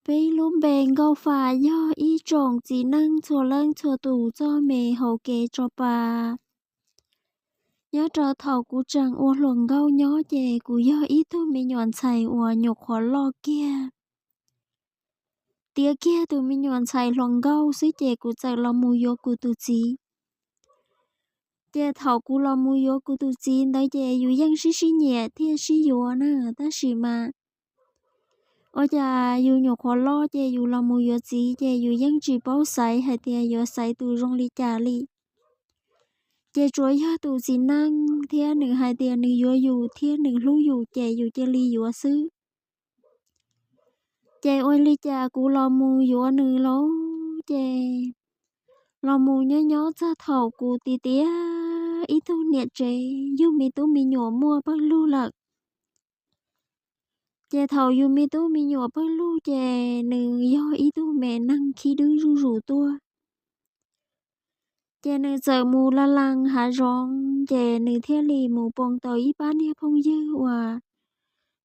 Peb lub npe Nkauj Faj yog ib tsoom txiv neej txhua leej txhua tus txoj me hauv kev tso pa. Nyob rau thaum kuv tseem ua hluas nkauj nyob ces kuv yog ib tug me nyuam ntxhais uas nyuam qhuav loj kiag. Tiav kiag tus me nyuam ntxhais hluas nkauj xwb ces kuv txawm los mus yuav kuv tus txiv. Ces thaum kuv los mus yuav kuv tus txiv ntawd ces yus yeej sib sib nyiam thiaj sib yuav na, tab sis mas ua cas yus nyuam qhuav loj ces yus los mus yuav txiv ces yus yeej tsis paub xaiv hais tias yuav xaiv tus zoo li cas li. Ces tsuas yog tus txiv neej thiab nws hais tias nws yuav yus thiab nws hlub yus ces yus cia li yuav xwb. Ces ua li cas kuv los mus yuav nws lauj, ces los mus nyob nyob txog thaum kuv tiav tiav ib tug niam tsev yug me tub me nyuam muaj pawg lug lawm. Ces thaum yus me tub me nyuam pawg lug ces nws yog ib tug me neeg khib dwb zuj zus tuaj. Ces nws txawm mus la las hav zoov, ces nws thiaj li mus pom tau ib pab niag phooj ywg uas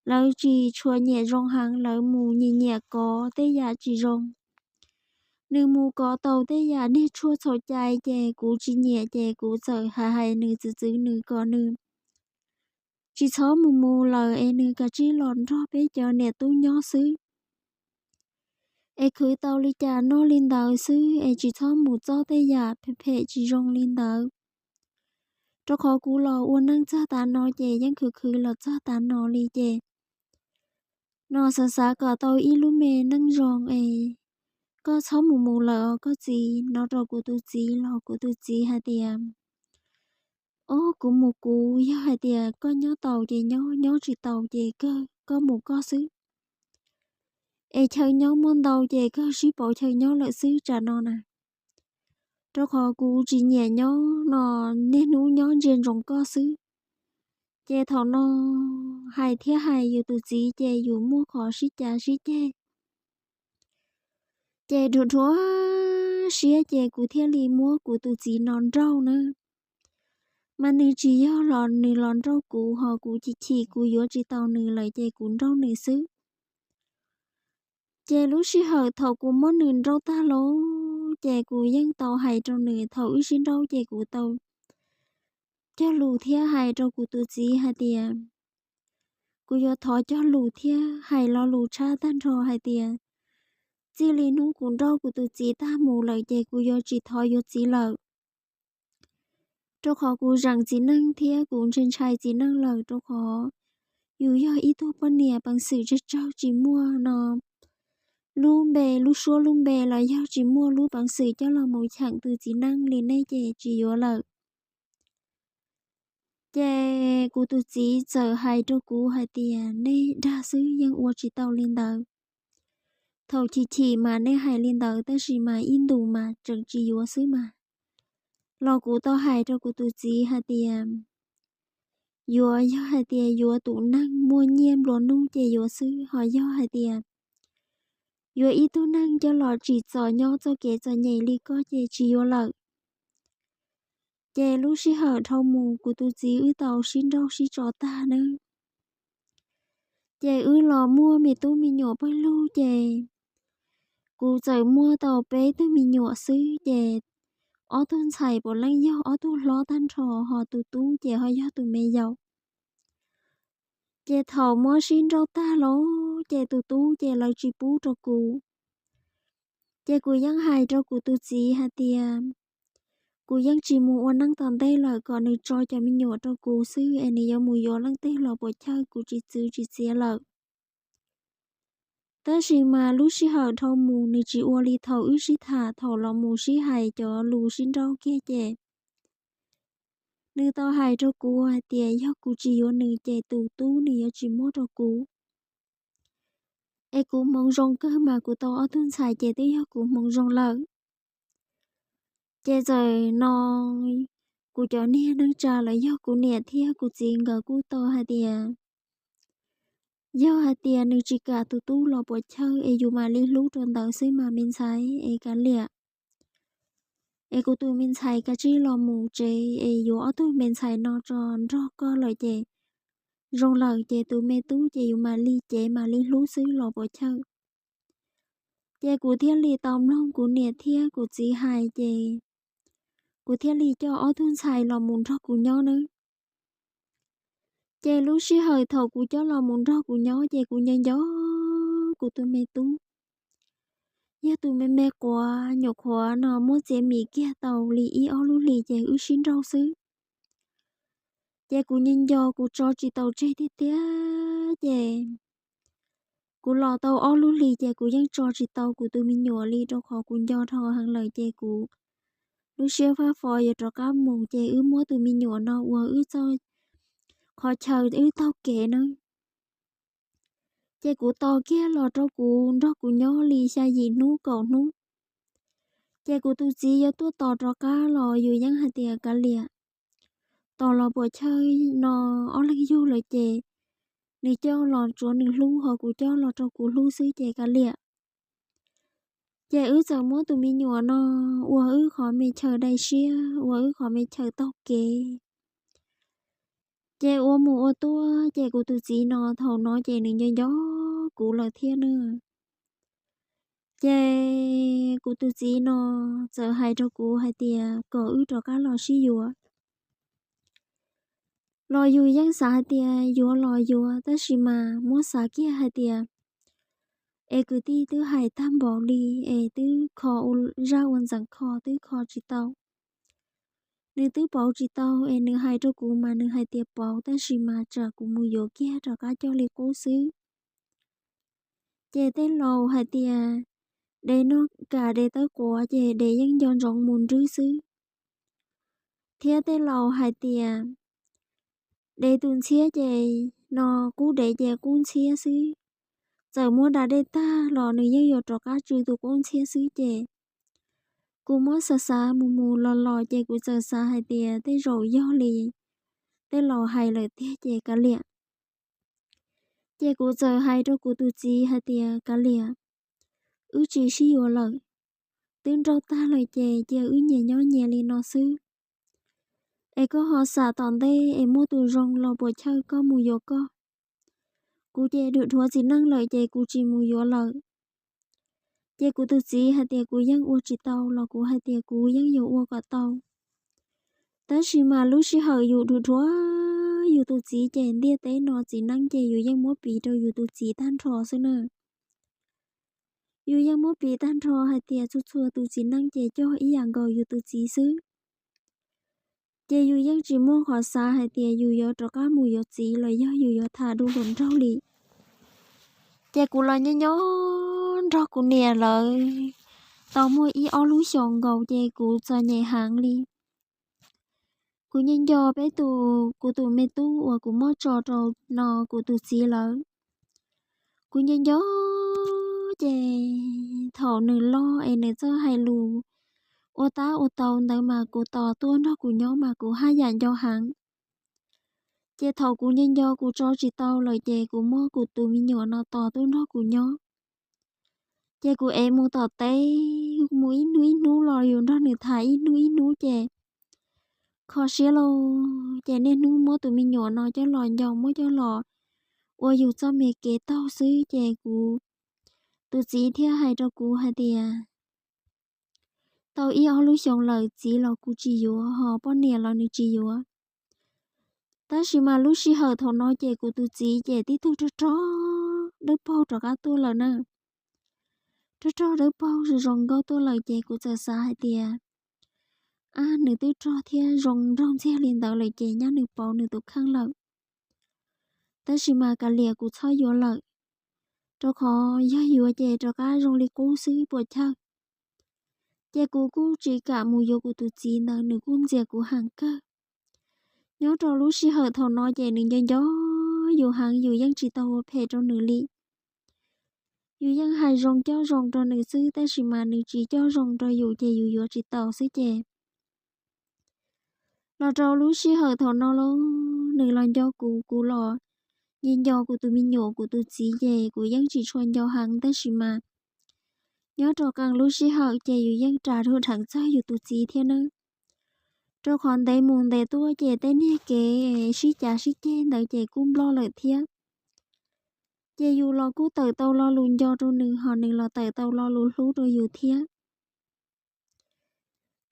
lawv tsis tshua nyiam zoo heev, lawv mus nyiam nyiam kov tej yam tsis zoo. Nws mus kov tau tej yam niag tshuaj txhaum cai, ces kuv tsis nyiam, ces kuv txawm hais hais nws txwv txwv nws kom nws tsis txhob mus mus lawm es nws kav tsij los nrog peb cov niam tub nyob xwb. Es khwv tau li cas noj li ntawd xwb es tsis txhob mus txob tej yam phem phem tsis zoo li ntawd. Rau qhov kuv los ua neej txog tav no ces yeej khwv khwv los txog tav no li ces no xav xav kom tau ib lub me neej zoo es koj txhob mus mus lawm os koj txiv, no rau kuv tus txiv los kuv tus txiv hais tias, Ob, kuv mus kuv, yog hais tias koj nyob tau ces nyob, nyob tsis tau ces kawg koj mus koj xwb. Es chaw nyob muaj ntau ces kawg sib pauv chaw nyob lawm xwb tsam no na. Rau qhov kuv tsis nyiam nyob no, niaj hnub nyob ntsia ntsoov koj xwb. Ces thaum no hais thiab hais yus tus txiv ces yus muaj qhov sib cav sib ceg. Ces dhuav dhuav siab ces kuv thiaj li muab kuv tus txiv no nrauj na. Mas nws tsis yog los nws los nrauj kuv, ho kuv chim chim kuv yuav tsis tau nws lawm ces kuv nrauj nws xwb. Ces lub sij hawm thaum kuv muab nws nrauj tag lauj, ces kuv yeej tau hais rau nws, thaum wb sib nrauj ces kuv tau cog lus thiab hais rau kuv tus txiv hais tias, kuv yuav thov cog lus thiab hais lo lus tshaj tag nrho hais tias, txij li hnub kuv nrauj kuv tus txiv tag mus lawm ces kuv yuav tsis thov yuav txiv lawm. Rau qhov kuv zeem txiv neej thiab kuv ntshai ntshai txiv neej lawm, rau qhov yus yog ib tug poj niam peev xwm tsawg tsawg tsis muaj no, lub npe lub suab lub npe los yog tsis muaj lub peev xwm coj los mus cheem tus txiv neej li nej ces tsis yuav lawm. Ces kuv tus txiv txawm hais rau kuv hais tias, nej dag xwb, yeej ua tsis tau li ntawd. Thaum chim chim mas nej hais li ntawd, tab sis mas ib ntus mas tseem tsis yuav xwb mas. Los kuv tau hais rau kuv tus txiv hais tias, yuav yog hais tias yuav tus neeg muaj nyiaj nplua nuj ces yuav xwb, ho yog hais tias yuav ib tug neeg coj los tsim txom nyob txoj kev txom nyem li koj ces tsis yuav lawm. Ces lub sij hawm dhau mus kuv tus txiv wb tau sib nrauj sib tso tag na. Ces wb los muaj me tub me nyuam pawg lug, ces kuv txawm muaj tau peb tug me nyuam xwb, ces ob tug ntxhais puav leej yog ob tug hlob tag nrho, ho tus tub ces ho yog tus me yaus. Ces thaum muab sib nrauj tag lauj, ces tus tub ces lawv tsis pub rau kuv. Ces kuv yeej hais rau kuv tus txiv hais tias, kuv yeej tsis mus ua neej tom ntej lawm, kom nws tso cov me nyuam rau kuv xwb, es nws yuav mus yuav leej twg los puas chawj, kuv tsis txwv tsis txiav lawm. Tab sis mas lub sij hawm dhau mus nws tsis ua li thaum wb sib tham, thaum los mus sib hais cov lus sib nrauj kiag ces nws tau hais rau kuv hais tias yog kuv tsis yuav nws ces tus tub nws yuav tsis muab rau kuv. Es kuv hmoov zoo kawg mas kuv tau ob tug ntxhais ces twb yog kuv hmoov zoo lawm. Ces txawm no kuv cov niag neej tsa los yog kuv niam thiab kuv txiv nkawd kuj tau hais tias, yog hais tias nws tsis kam tus tub los puas chawj, es yus mam li hlub rau ntawd xwb mas me ntxhais, es kav liam. Es kuv tus me ntxhais kav tsij los mus tsev, es yuav ob tug me ntxhais no tso nrog koj lawm ces zoo lawm, ces tus me tub ces yus mam li cev mam li hlub xwb los puas chawj. Ces kuv thiaj li tau mloog kuv niam thiab kuv txiv hais ces kuv thiaj li coj ob tug ntxhais los mus nrog kuv nyob nawb. Ces lub sij hawm thaum kuv coj los mus nrog kuv nyob ces kuv nco nco kuv tus me tub, yog tus me me quav nyuam qhuav no muab txiav mis kiag tau li ib ob lub hlis ces wb sib nrauj xwb. Ces kuv nco nco kuv tso tsis tau tseg tiag tiag ces kuv los tau ob lub hlis ces kuv yeej tso tsis tau kuv tus me nyuam li rau qhov kuv nco dhau heev lawm ces kuv lub siab fab fo yuav rov qab mus ces wb muab tus me nyuam no ua wb txoj qhov chaw wb taug kev na. Ces kuv tos kiag los rau kuv nrog kuv nyob li xya yim hnub kaum hnub, ces kuv tus txiv yuav tuaj tos rov qab los yus yeej hais tias kav liam, tos los puas chawj no, ob leeg yug lawm ces nws coj los tsuav nws hlub ho kuv coj los rau kuv hlub xwb ces kav liam. Ces wb txawm muab tus me nyuam no ua wb qhov me chaw dai siab, ua wb qhov me chaw taug kev. Ces ua mus ua tuaj ces kuv tus txiv no thaum no ces nws nco nco kuv lawm thiab na. Ces kuv tus txiv no txawm hais rau kuv hais tias kom wb rov qab los sib yuav. Los yus yeej xav hais tias yuav los yuav, tab sis mas muab xav kiag hais tias es kwv tij twb hais tag npaum li es twb kho zaj ua ntxeev kho twb kho tsis tau. Nws twb pauv tsis tau es nws hais rau kuv mas nws hais tias pauv, tab sis mas tsam kuv mus yuav kiag rov qab coj li qub xwb. Ces tej laus hais tias dev noj kam dev tawb quav ces dev yeej nco ntsoov mus nrwb xwb. Thiab tej laus hais tias dev tus ntxhiab ces no qub dev ces qub ntxhiab xwb. Txawm muab da dej tag los nws yeej yuav rov qab tsw tus qub ntxhiab xwb ces kuv muab xav xav mus mus los los ces kuv txawm xav hais tias tej zaum yog li tej laus hais lawm tiag ces kav liam. Ces kuv txawm hais rau kuv tus txiv hais tias kav liam, wb tsis sib yuav lawm, twb nrauj tag lawm ces cia wb nyias nyob nyias li no xwb. Es koj ho xam tom ntej es muaj tus zoo los puas chawj koj mus yuav koj. Kuv ces dhuav dhuav txiv neej lawm ces kuv tsis mus yuav lawm. Ces kuv tus txiv hais tias kuv yeej ua tsis tau los kuv hais tias kuv yeej yuav ua kom tau. Tab sis mas lub sij hawm yus dhuav dhuav yus tus txiv ces ntiaj teb no txiv neej ces yus yeej muab piv rau yus tus txiv tag nrho xwb na. Yus yeej muab piv tag nrho hais tias txhua txhua tus txiv neej ces cog ib yam nkaus yus tus txiv xwb. Ces yus yeej tsis muaj qhov xav hais tias yus yuav rov qab mus yuav txiv los yog yus yuav tham dua hluas nraug li. Ces kuv los nyob nyob nrog kuv niam lawv tau muaj ib ob lub xyoos nkaus ces kuv txom nyem heev li. Kuv nco nco peb tus, kuv tus me tub uas kuv muab tso rau no kuv tus txiv lawm. Kuv nco nco ces thaum nws loj es nws txawj hais lus ua tab ua tau ntawd mas kuv tos tuaj nrog kuv nyob mas kuv haj yam nco heev. Ces thaum kuv nco nco kuv tso tsis tau lawm ces kuv muab kuv tus me nyuam no tos tuaj nrog kuv nyob. Ces kuv ev mus tom teb, mus ib hnub ib hnub los yus nrog nws tham ib hnub ib hnub ces kho siab lauj. Ces niaj hnub muab tus me nyuam no coj los nco, muab coj los ua yus txoj me kev taug xwb ces kuv tus txiv thiaj hais rau kuv hais tias tau ib ob lub xyoos lawm txiv los kuv tsis yuav, ho poj niam los nws tsis yuav. Tab sis mas lub sij hawm thaum no ces kuv tus txiv ces tib tug rog rog dawb paug rov qab tuaj lawm na. Rog rog dawb paug zoo zoo nkauj tuaj lawm ces kuv txawm xav hais tias, ab, nws twb rog thiab zoo nraug ntxiag li ntawd lawm ces nyab nws pauv nws tus kheej lawm. Tab sis mas kav liam kuv txhob yuav lawm, rau qhov yog yuav ces rov qab zoo li qub xwb puas chawj. Ces kuv kuj tsis kam mus yuav kuv tus txiv ntawd, nws kuj ntxias kuv heev kawg. Nyob rau lub sij hawm thaum no ces nws nco nco yus heev, yus yeej tsis tau ua phem rau nws li. Yus yeej hais zoo coj zoo rau nws xwb, tab sis mas nws tsis coj zoo rau yus ces yus yuav tsis tau xwb ces los rau lub sij hawm thaum no lauj, nws los nco kuv, kuv los nco nco kuv tus me nyuam, kuv tus txiv ces kuv yeej tsis tshua nco heev, tab sis mas nyob rau qee lub sij hawm ces yus yeej ras dua dheev txog yus tus txiv thiab nawb. Rau qhov ntev mus ntev tuaj ces tej niag kev sib cav sib ceg ntawd ces kuj nploj lawm thiab. Ces yus los kuj tawm tau lo lus nco rau nws, ho nws los tawm tau lo lus hlub rau yus thiab.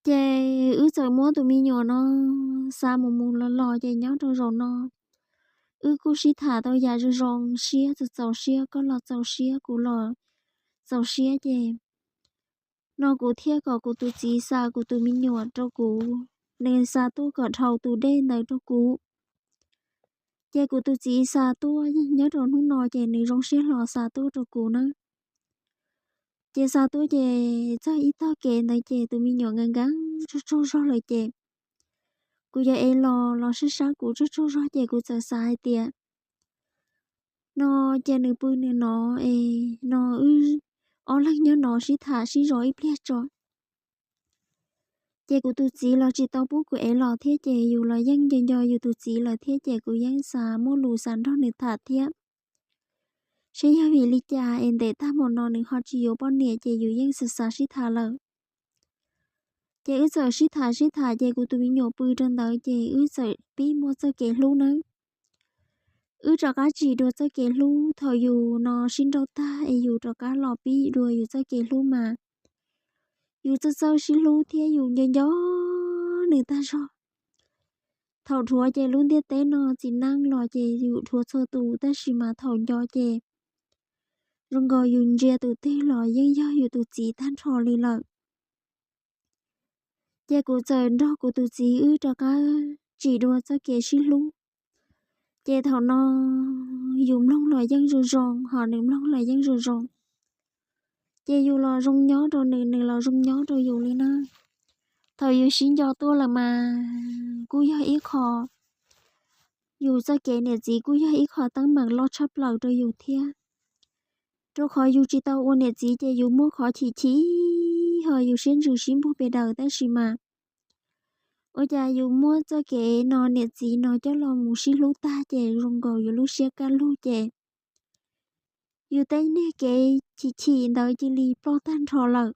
Ces wb txawm muab tus me nyuam no xa mus mus los los, ces nyob rau zaum no wb kuj sib tham tau yam zoo zoo, siab txaus txaus siab, koj los txaus siab, kuv los txaus siab. Ces no kuv thiaj kom kuv tus txiv xa kuv tus me nyuam rau kuv, nws xa tuaj kom dhau tus dej ntawd rau kuv. Ces kuv tus txiv xa tuaj nyob rau hnub no, ces nws zoo siab hlo xa tuaj rau kuv na. Ces xa tuaj ces txog ib tog kev ntawd ces tus me nyuam nkees nkees tsaug tsaug zog lawm ces kuv yog ev los los sab sab kuv tsaug tsaug zog ces kuv txawm xav hais tias no ces nws pw nws no es no wb ob leeg nyob no sib tham sib zov ib pliag tso. Ces kuv tus txiv los tsis tau pub kuv ev los thiab, ces yus los yeej nco nco yus tus txiv lawm thiab, ces kuv yeej xav muaj lus xav nrog nws tham thiab, seb yog vim li cas es ntev tag mus no nws ho tsis yuav poj niam, ces yus yeej xav xav sib tham lawm. Ces wb txawm sib tham sib tham, ces kuv tus me nyuam pw rau ntawd, ces wb txawm pib muaj txoj kev hlub nawb. Wb rov qab tsim dua txoj kev hlub thaum yus no sib nrauj tag es yus rov qab los pib dua yus txoj kev hlub mas yus txawj txawj sib hlub thiab yus nco nco nws tag zog. Thaum dhuav ces lub ntiaj teb no txiv neej los ces yus dhuav txhua tus, tab sis mas thaum nco ces zoo nkaus yus ntsia tus twg los yeej yog yus tus txiv tag nrho li lawm. Ces kuv txawm nrog kuv tus txiv wb rov qab tsim dua txoj kev sib hlub. Ces thaum no yus mloog los yeej zoo zoo, ho nws mloog los yeej zoo zoo. Ces yus los zoo nyob rau nws, nws los zoo nyob rau yus li na. Thaum yus sib nco tuaj lawm mas kuj yog ib qho, yus txoj kev niam txiv kuj yog ib qho teeb meem loj tshaj plaws rau yus thiab. Rau qhov yus tsis tau ua niam txiv ces yus muaj qhov chim chim, ho yus siab ntsws sib npuag pes daws, tab sis mas ua cas yus muab txoj kev no niam txiv no coj los mus sib hlub tag ces zoo nkaus yus lub siab kaj lug ces yus tej niag kev chim chim ntawd cia li ploj tag nrho lawm.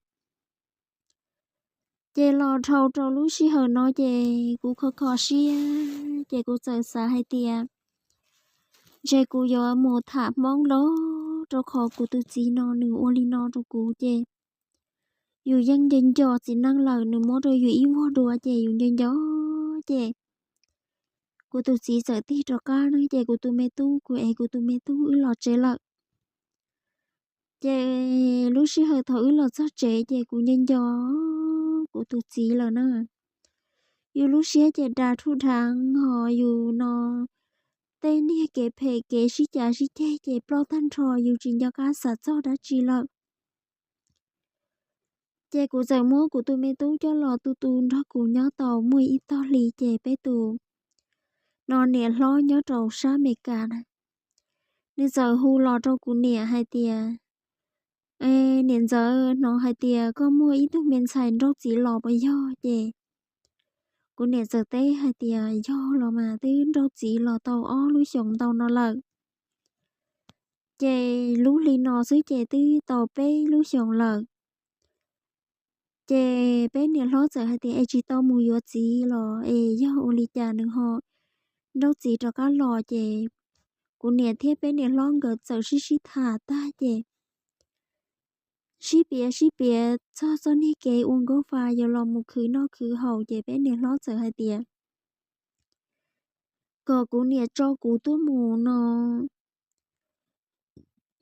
Ces los dhau rau lub sij hawm no ces kuv kho kho siab ces kuv txawm xav hais tias ntshe kuv yuav mus tham Hmoob lauj, rau qhov kuv tus txiv no nws ua li no rau kuv ces yus yeej nco nco txiv neej lawm, nws muab rau yus ib vuag dua ces yus nco nco. Ces kuv tus txiv txawm tig rov qab na, ces kuv tus me tub, kuv ev kuv tus me tub wb los tsev lawm. Ces lub sij hawm thaum wb los txog tsev ces kuv nco nco kuv tus txiv lawm na. Yus lub siab ces das thuj dheev, ho yus no tej niag kev phem kev sib cav sib ceg ces ploj tag nrho, yus tsis nco qab xav txog dab tsi lawm. Ces kuv txawm muab kuv tus me tub coj los tu tu nrog kuv nyob tau muaj ib tog hli ces peb tus no niam hlob nyob rau sab Amelikas na, nws txawm hu los rau kuv niam hais tias, E, niam ntxawm, hnov hais tias koj muaj ib tug me ntxhais nrauj txiv los puas yog? Ces kuv niam txawm teb hais tias, Yog los mas, twb nrauj txiv los tau ob lub xyoos ntau no lawm. Ces lub hli no xwb ces twb tau peb lub xyoos lawm. Ces peb niam hlob txawm hais tias, Es tsis tau mus yuav txiv los es yog ua li cas nws ho nrauj txiv rov qab los? Ces kuv niam thiab peb niam hlob nkawd txawm sib sib tham tag ces sib piav sib piav txog txoj niag kev ua nkauj fa yuav los mus khwv noj khwv haus, ces peb niam hlob txawm hais tias kom kuv niam tso kuv tuaj mus no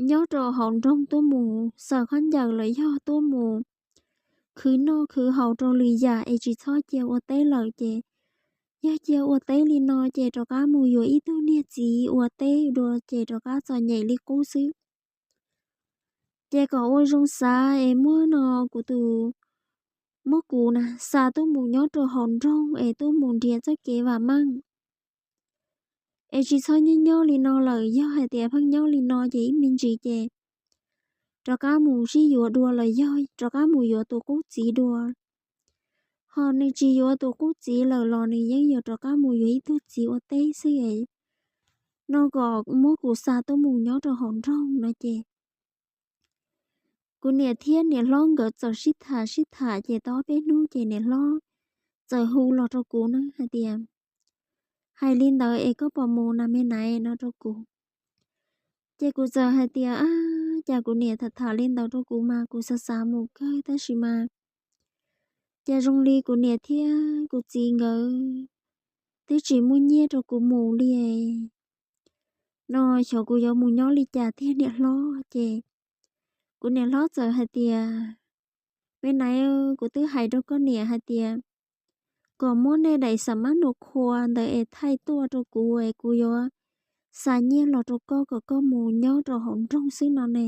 nyob rau hauv nroog, tuaj mus xaws khaub ncaws los yog tuaj mus khwv noj khwv haus rau lwm yam es tsis txhob cia ua teb lawm. Ces yog cia ua teb li no ces rov qab mus yuav ib tug niag txiv ua teb dua ces rov qab txom nyem li qub xwb. Ces kom ua zoo xav es muab no kuv tus, muab kuv na xa tuaj mus nyob rau hauv nroog es tuaj mus nrhiav txoj kev vam meej, es tsis txhob nyob nyob li no lawm. Yog hais tias pheej nyob li no ces ib me ntsis ces rov qab mus sib yuav dua los yog rov qab mus yuav tus qub txiv dua. Ho nws tsis yuav tus qub txiv lawm los nws yeej yuav rov qab mus yuav ib tug txiv ua teb xwb es no kom muab kuv xa tuaj mus nyob rau hauv nroog no ces kuv niam thiab niam hlob nkawd txawm sib tham sib tham ces tau ob peb hnub ces niam hlob txawm hu los rau kuv na hais tias, Hais li ntawd es koj puas mus na me naiv? No rau kuv. Ces kuv txawm hais tias, ab, cas kuv niam tham tham li ntawd rau kuv mas kuv xav xav mus kawg tab sis mas cas zoo li kuv niam thiab kuv txiv nkawd twb tsis muaj nyiaj rau kuv mus li no, xyov kuv yuav mus nyob li cas tiag niam hlob. Ces kuv niam hlob txawm hais tias, me naiv, kuv twb hais rau koj niam hais tias kom muab nej daim xam mab nus khua ntawd es thaij tuaj rau kuv es kuv yuav xa nyiaj los rau koj kom koj mus nyob rau hauv nroog xwb no ne.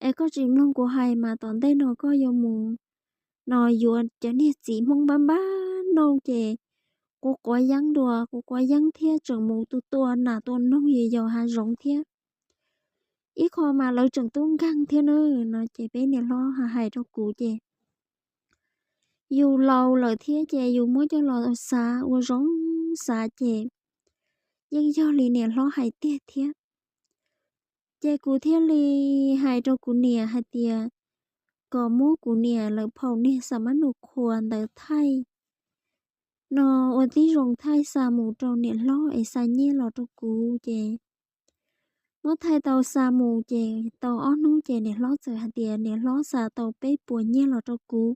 Es koj tsis mloog kuv hais mas tom ntej no koj yuav mus no yuav cov niag txiv Hmoob npab npab noj ces quav quav yeeb dua, quav quav yeeb thiab tseem mus tua tua nas tua noog yos yos hav zoov thiab. Ib qho mas lawv tseem tub nkeeg thiab na no ces peb niam hlob hais hais rau kuv ces yus laus lawm thiab ces yus muab coj los xav ua zoo xav ces yeej yog li niam hlob hais tiag thiab. Ces kuv thiaj li hais rau kuv niam hais tias kom muab kuv niam lawv phaum niag xam mab nus khua ntawd thaij no ua tib zoo thaij xa mus rau niam hlob es xa nyiaj los rau kuv ces muab thaij tau xa mus ces tau ob hnub ces niam hlob txawm hais tias niam hlob xa tau peb puas nyiaj los rau kuv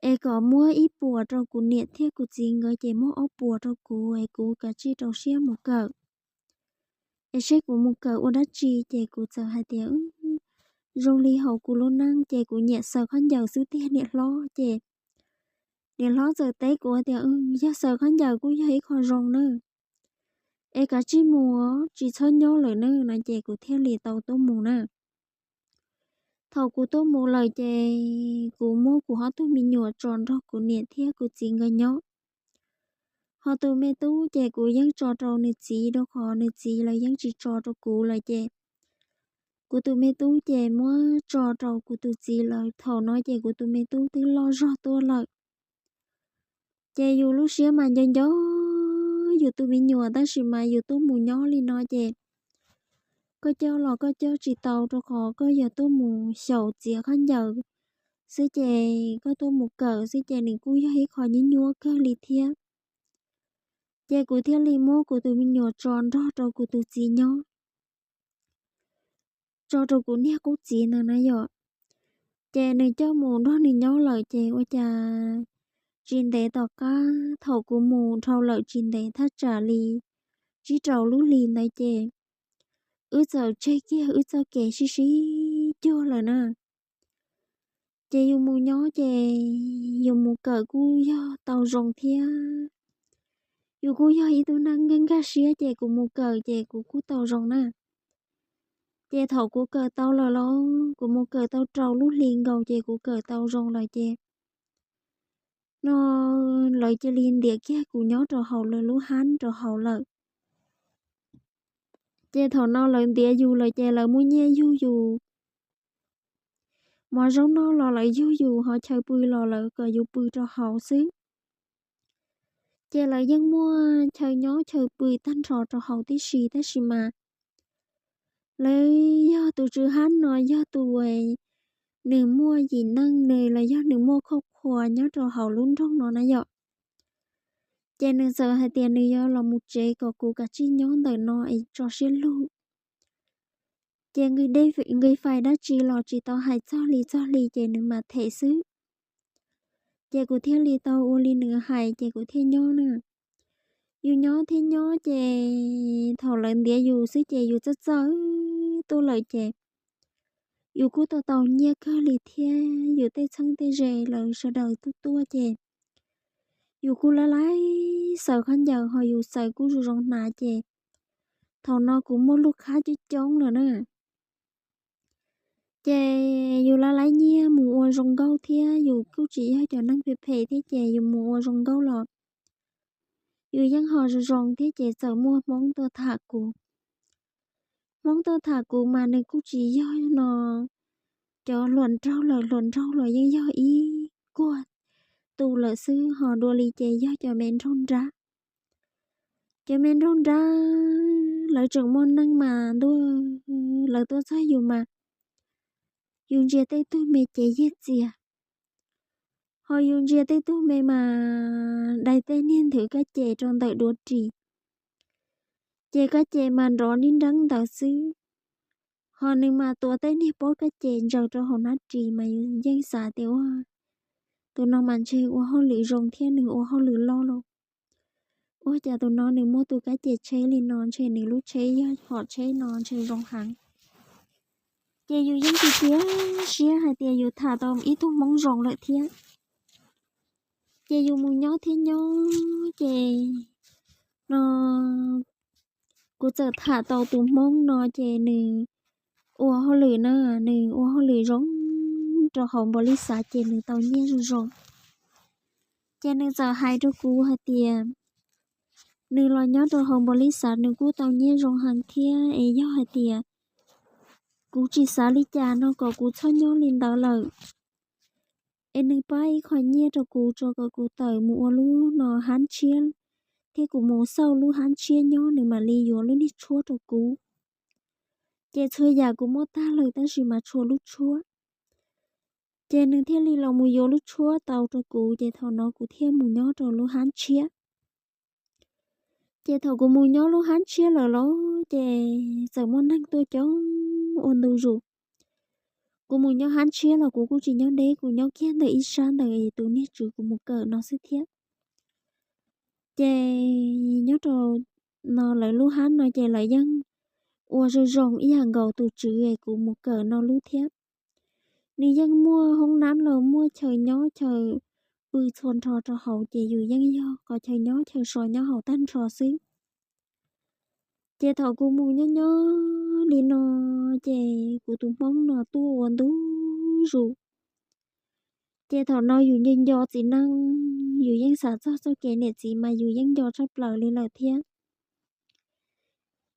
es kom muab ib puas rau kuv niam thiab kuv txiv nkawd ces muab ob puas rau kuv es kuv kav tsij rau siab mus kawm. Es seb kuv mus kawm ua dab tsi ces kuv txawm hais tias zoo li hauv kuv lub neej ces kuv nyiam xaws khaub ncaws xwb tiag niam hlob. Ces niam hlob txawm teb kuv tias yog xaws khaub ncaws kuj yog ib qho zoo na, es kav tsij mus tsis txhob nyob lawm na no ces kuv thiaj li tau tuaj mus na. Thaum kuv tuaj mus lawm ces kuv muab kuv ob tug me nyuam tso nrog kuv niam thiab kuv txiv nkawd nyob. Ho tus me tub ces kuv yeej tso rau nws txiv rau qhov nws txiv lawv yeej tsis tso rau kuv lawm ces kuv tus me tub ces muab tso rau kuv tus txiv lawv. Thaum no ces kuv tus me tub twb loj zog tuaj lawm. Ces yus lub siab mas nco nco yus tus me nyuam tab sis mas yus tuaj mus nyob li no ces koj coj los koj coj tsis tau rau qhov koj yog tuaj mus xyaum txiav khaub ncaws xwb ces koj tuaj mus kawm xwb ces nws kuj yog ib qho nyuab nyuab kawg li thiab. Ces kuv thiaj li muab kuv tus me nyuam tso nrog rau kuv tus txiv nyob, tso rau kuv niag qub txiv ntawd na yom. Ces nws coj mus nrog nws nyob lawm ces ua cas tsis ntev tom qab thaum kuv mus dhau lawm tsis ntev thaj tsam li tsib rau lub hlis ntawd ces wb txawm tseg kiag wb txoj kev sib sib cuag lawm na. Ces yus mus nyob ces yus mus kawm kuj yog tau zoo thiab. Yus kuj yog ib tug neeg nkag nkag siab ces kuv mus kawm ces kuv kuj tau zoo na. Ces thaum kuv kawm tau lawm los kuv mus kawm tau rau lub hlis nkaus ces kuv kawm tau zoo lawm ces no lawv cia li ntiav kiag kuv nyob rau hauv lawv lub hab rau hauv lawm. Ces thaum no lawv ntiav yus lawm ces lawv muaj nyiaj yug yus, mov zaub noj los lawv yug yus, ho chaw pw los lawv kom yus pw rau hauv xwb. Ces lawv yeej muaj chaw nyob chaw pw tag nrho rau hauv tib si tab sis mas lawv yog tus tswv hab no yog tus nws muaj yim neej nws los yog nws muaj khauj khua nyob rau hauv lub nroog no na yom. Ces nws txawm hais tias nws yuav los mus tsev kom kuv kav tsij nyob ntawm no es tso siab lug. Ces nqi fais dab tsi los tsis tau hais txog li txog li ces nws mam them xwb. Ces kuv thiaj li tau ua li nws hais ces kuv thiaj nyob na. Yus nyob thiab nyob ces thaum lawv ntiav yus xwb ces yus txawj txawj tuaj lawm ces yus kuj tau tau nyiaj kawg li thiab yus tej txheeb tej ze lawv sawv daws tuaj tuaj ces yus kuj laib laib xaws khaub ncaws ho yus xaws kuj zoo zoo hnav ces thaum no kuv muaj lub qhab coob coob lawm na. Ces yus laib laib nyiaj mus ua zoo nkauj thiab yus kuj tsis yog cov neeg phem phem thiab ces yus mus ua zoo nkauj los yus yeej ho zoo zoo thiab ces txawm muaj Hmoob tuaj tham kuv. Hmoob tuaj tham kuv mas nws kuj tsis yog no cov hluas nraug lawm, hluas nraug los yeej yog ib kuag tus lawm xwb, ho dua li ces yog cov me nraug nrab. Cov me nraug nrab lawv tseem muaj neej mas ntuj, lawv tuaj txog yus mas yus ntsia tej tug me ces yiag txias, ho yus ntsia tej tug me mas dai tej niag nthwv kab ces rau ntawm duav ris. Ces kab ces mas nrov nib nreeb ntawd xwb, ho nws mas tuav tej niag pob kab ces ntsaws rau hauv hnab ris mas yus yeej xav tias ua tus no mas ntshe ua hauj lwm zoo thiab nws ua hauj lwm loj lauj. Ua cas tus no nws muaj tus kab ces tsheb li no, ntshe nws lub tsheb yog hom tsheb no ntshe zoo heev. Ces yus yeej tsis txiav siab hais tias yus tham tau ib tug hmoob zoo lawm thiab. Ces yus mus nyob thiab nyob ces no kuv txawm tham tau tus hmoob no ces nws ua hauj lwm na, nws ua hauj lwm zoo rau hauv npaum li xav ces nws tau nyiaj zoo zoo. Ces nws txawm hais rau kuv hais tias nws los nyob rau hauv npaum li xav nws kuj tau nyiaj zoo heev thiab es yog hais tias kuv tsis xav li cas no kom kuv txhob nyob li ntawd lawm, es nws pab ib qho nyiaj rau kuv tso kom kuv tawm mus ua lub no hab tshiab, thiab kuv mus xauj lub hab tshiab nyob nws mam li yuav lub niag tshuab rau kuv. Ces txhua yam kuv muaj tag lawm tab sis mas tshuav lub tshuab. Ces nws thiaj li los mus yuav lub tshuab tau rau kuv ces thaum no kuv thiaj mus nyob rau lub hab tshiab. Ces thaum kuv mus nyob lub hab tshiab lawm los ces txawm muaj neeg tuaj coob ua ntu zus. Kuv mus nyob hab tshiab los kuv kuj tsis nyob deb, kuv nyob kiag ntawm ib sab ntawm tus niag tswv kuv mus kawm no xwb thiab. Ces nyob rau no lawv lub hab no ces lawv yeej ua zoo zoo ib yam nkaus tus tswv kuv mus kawm no lub thiab. Nws yeej muaj hoob nab los muaj chaw nyob chaw pw txhua nrho rau hauv ces yus yeej yog qhov chaw nyob chaw so nyob hauv tag nrho xwb. Ces thaum kuv mus nyob nyob li no ces kuv tus hmoob no tuaj ua ntu zus. Ces thaum no yus nco nco txiv neej, yus yeej xav txog txoj kev niam txiv mas yus yeej nco tshaj plaws li lawm thiab.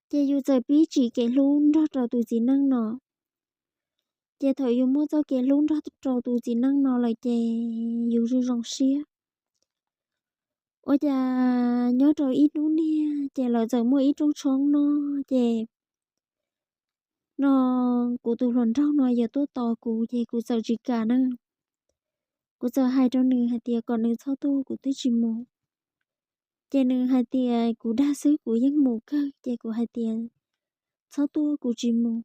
Ces yus txawm pib tsim kev hlub nrog rau tus txiv neej no. Ces thaum yus muaj txoj kev hlub nrog rau tus txiv neej no lawm ces yus zoo zoo siab. Ua cas nyob rau ib hnub niag ces lawv txawm muaj ib rooj tshoob no ces no kuv tus hluas nraug no yuav tuaj tos kuv ces kuv txawm tsis kam na. Kuv txawm hais rau nws hais tias kom nws txhob tuaj kuv twb tsis mus. Ces nws hais tias kuv dag xwb kuv yeej mus kawg ces kuv hais tias txhob tuaj kuv tsis mus,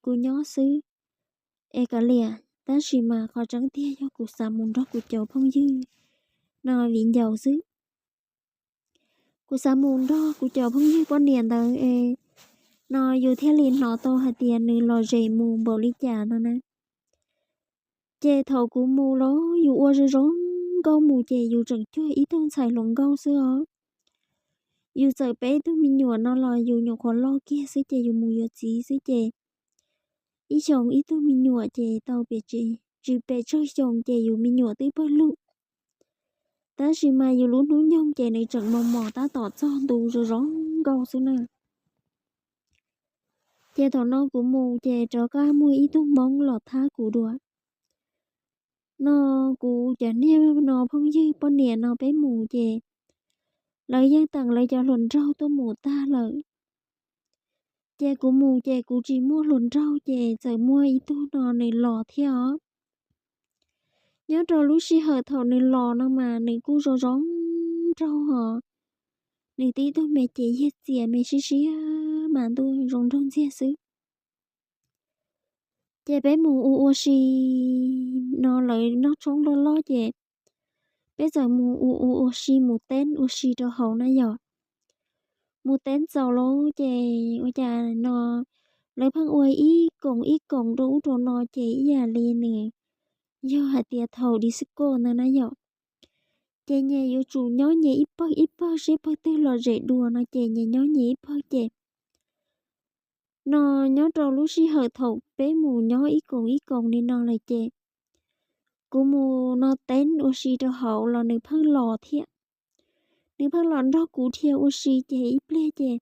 kuv nyob xwb es kav liam. Tab sis mas qhov tseeb tiag yog kuv xav mus nrog kuv cov phooj ywg no viv ncaus xwb. Kuv xav mus nrog kuv cov phooj ywg poj niam ntawd es no yus thiaj li hnov tau hais tias nws lom zem mus npaum li cas no na. Ces thaum kuv mus los yus ua zoo zoo nkauj mus ces yus tseem cuag ib tug ntxhais hluas nkauj xwb os. Yus txawm peb tug me nyuam no los yus nyuam qhuav loj kiag xwb ces yus mus yuav txiv xwb ces ib xyoos ib tug me nyuam ces tau pem tsis pes tsawg xyoo ces yus me nyuam twb pawg lug. Tab sis mas yus lub hnub nyoog ces nws tseem mos mos tab tom txog ntu zoo zoo nkauj xwb na. Ces thaum no kuv mus ces rov qab muaj ib tug hmoob los thab kuv dua. No kuv cov niag no phooj ywg poj niam no peb mus ces lawv yeej teem lawv cov hluas nraug tuaj mus tag lawm. Ces kuv mus ces kuv tsis muaj hluas nraug ces txawm muaj ib tug no nws los thiab os. Nyob rau lub sij hawm thaum nws los no mas nws kuj zoo zoo nraug hos. Nws tib tug me ces yag txias me siab siab mas ntuj zoo nraug ntxiag xwb. Ces peb mus ua ua si no lawv noj tshoob loj loj ces peb txawm mus ua ua ua si mus teeb ua si rau hauv na yom. Mus teeb txaus lawm ces ua cas no lawv pheej ua ib koom ib koom rau ub rau no ces ib yam li nws yog hais tias thaum disco ntawd na yom. Ces nyias yuav tsum nyob nyias ib pawg ib pawg seb pawg twg lom zem dua no ces nyias nyob nyias ib pawg ces no nyob rau lub sij hawm thaum peb mus nyob ib koom ib koom li no lawm ces kuv mus no teeb ua si rau hauv los nws pheej los thiab. Nws pheej los nrog kuv dhia ua si ces ib pliag ces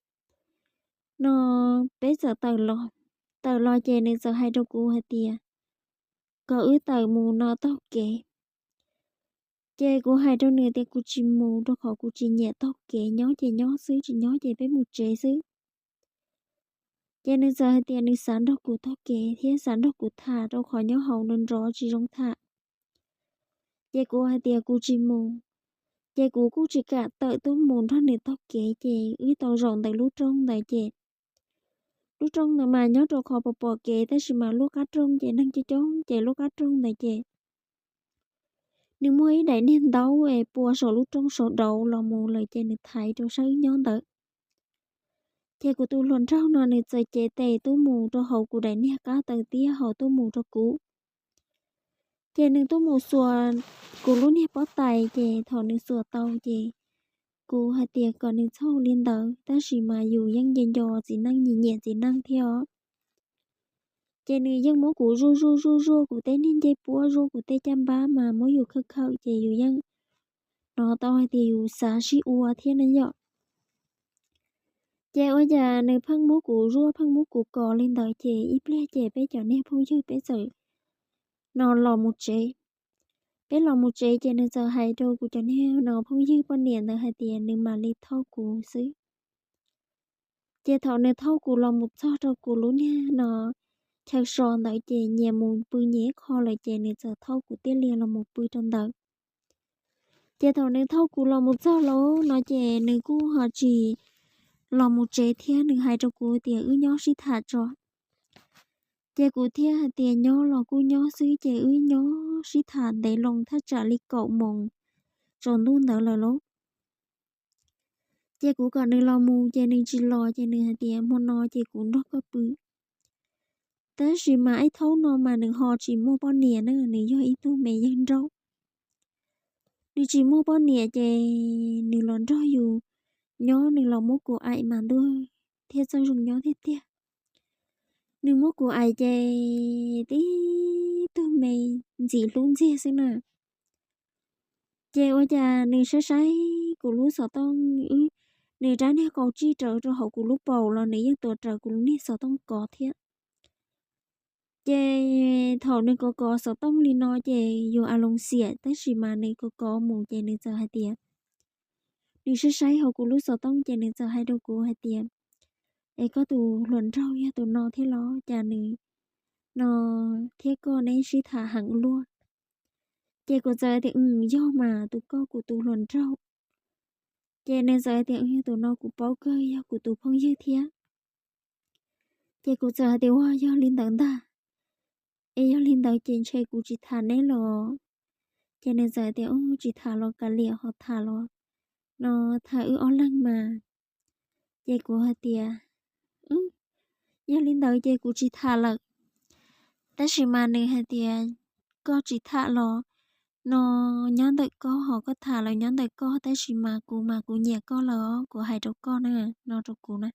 no peb txawm tawm los. Tawm los ces nws txawm hais rau kuv hais tias kom wb tawm mus no taug kev. Ces kuv hais rau nws tias kuv tsis mus rau qhov kuv tsis nyiam taug kev, nyob ces nyob xwb, tsis nyob ces peb mus tsev xwb. Ces nws txawm hais tias nws xav nrog kuv taug kev thiab xav nrog kuv tham rau qhov nyob hauv nrov nrov tsis zoo tham. Ces kuv hais tias kuv tsis mus. Ces kuv kuj tsis kam tawm tuaj mus nrog nws taug kev, ces wb tau zaum ntawm lub roob ntawd ces lub roob ntawd mas nyob rau qhov pom pom kev, tab sis mas lub qab roob ces neeg coob coob, ces lub qab roob ntawd ces nws muaj ib daim niag ntaub es pua saum lub roob saud dauv los mus lawm ces nws thaiv rau sab wb nyob ntawd. Ces kuv tus hluas nraug no nws txawm cev tes tuaj mus rau hauv kuv daim niag qab taws tiab hauv tuaj mus rau kuv. Ces nws tuaj mus xuas kuv lub niag pob tais, ces thaum nws xuas tau ces kuv hais tias kom nws txhob li ntawd, tab sis mas yus yeej nco nco txiv neej, nyiam nyiam txiv neej thiab os. Ces nws yeej muab kuv zuaj zuaj zuaj zuaj kuv tej niag ncej puab, zuaj kuv tej caj npab mas muab yus khawm khawm ces yus yeej hnov tau hais tias yus xav sib ua thiab na yom. Ces ua cas nws pheej muab kuv zuaj pheej muab kuv kos li ntawd, ces ib pliag ces peb cov niag phooj ywg peb txawm no los mus tsev. Peb los mus tsev ces nws txawm hais rau kuv cov niag no phooj ywg poj niam ntawd hais tias nws mam li thauj kuv xwb. Ces thaum nws thauj kuv los mus txog rau kuv lub niag no chaw so ntawd ces nyias mus pw nyias ib qho lawm ces nws txawm thauj kuv tiaj lias los mus pw rau ntawd. Ces thaum nws thauj kuv los mus txog lawm no ces nws kuj ho tsis los mus tsev thiab, nws hais rau kuv tias wb nyob sib tham tso. Ces kuv thiaj hais tias nyob los kuj nyob xwb, ces wb nyob sib tham ntev loo thaj tsam li kaum moos tsaus ntuj ntawd lawm lauj. Ces kuv kom nws los mus ces nws tsis los, ces nws hais tias hmo no ces kuv nrog koj pw. Tab sis mas ib thaub no mas nws ho tsis muaj poj niam na, nws yog ib tug me yawg nraug. Nws tsis muaj poj niam ces nws los nrog yus nyob, nws los muab kuv aim mas ntuj thiaj txawj zoo nyob tiag tiag. Nws muab kuv aim ces tib tug me ntxim hlub ntxiag xwb na. Ces ua cas nws saib saib kuv lub xov tooj, nws rab niag qau tsij rawv rau hauv kuv lub paum los nws yeej tuav rawv kuv lub niag xov tooj kov thiab. Ces thaum nws kov kov xov tooj li no ces yus a loos xiam, tab sis mas nws kov kov mus ces nws txawm hais tias, nws saib saib hauv kuv lub xov tooj ces nws txawm hais rau kuv hais tias, es koj tus hluas nraug yog tus no thiab los cas nws no thiab koj neb sib tham heev luaj? Ces kuv txawm tias, yog mas tus koj kuv tus hluas nraug. Ces nws txawm tias, yog tus no kuv paub kawg, yog kuv tus phooj ywg thiab. Ces kuv txawm hais tias, ua yog li ntawd ntag, es yog li ntawd ces ntshe kuv tsis tham neb los. Ces nws txawm tias, tsis tham los kav liam, ho tham los no tham wb ob leeg mas. Ces kuv hais tias, yog li ntawd ces kuv tsis tham lawm. Tab sis mas nws hais tias, koj tsis tham los no nyob ntawm koj, ho koj tham los nyob ntawm koj, tab sis mas kuv mas kuv nyiam koj lawm, kuv hais rau koj na, no rau kuv na.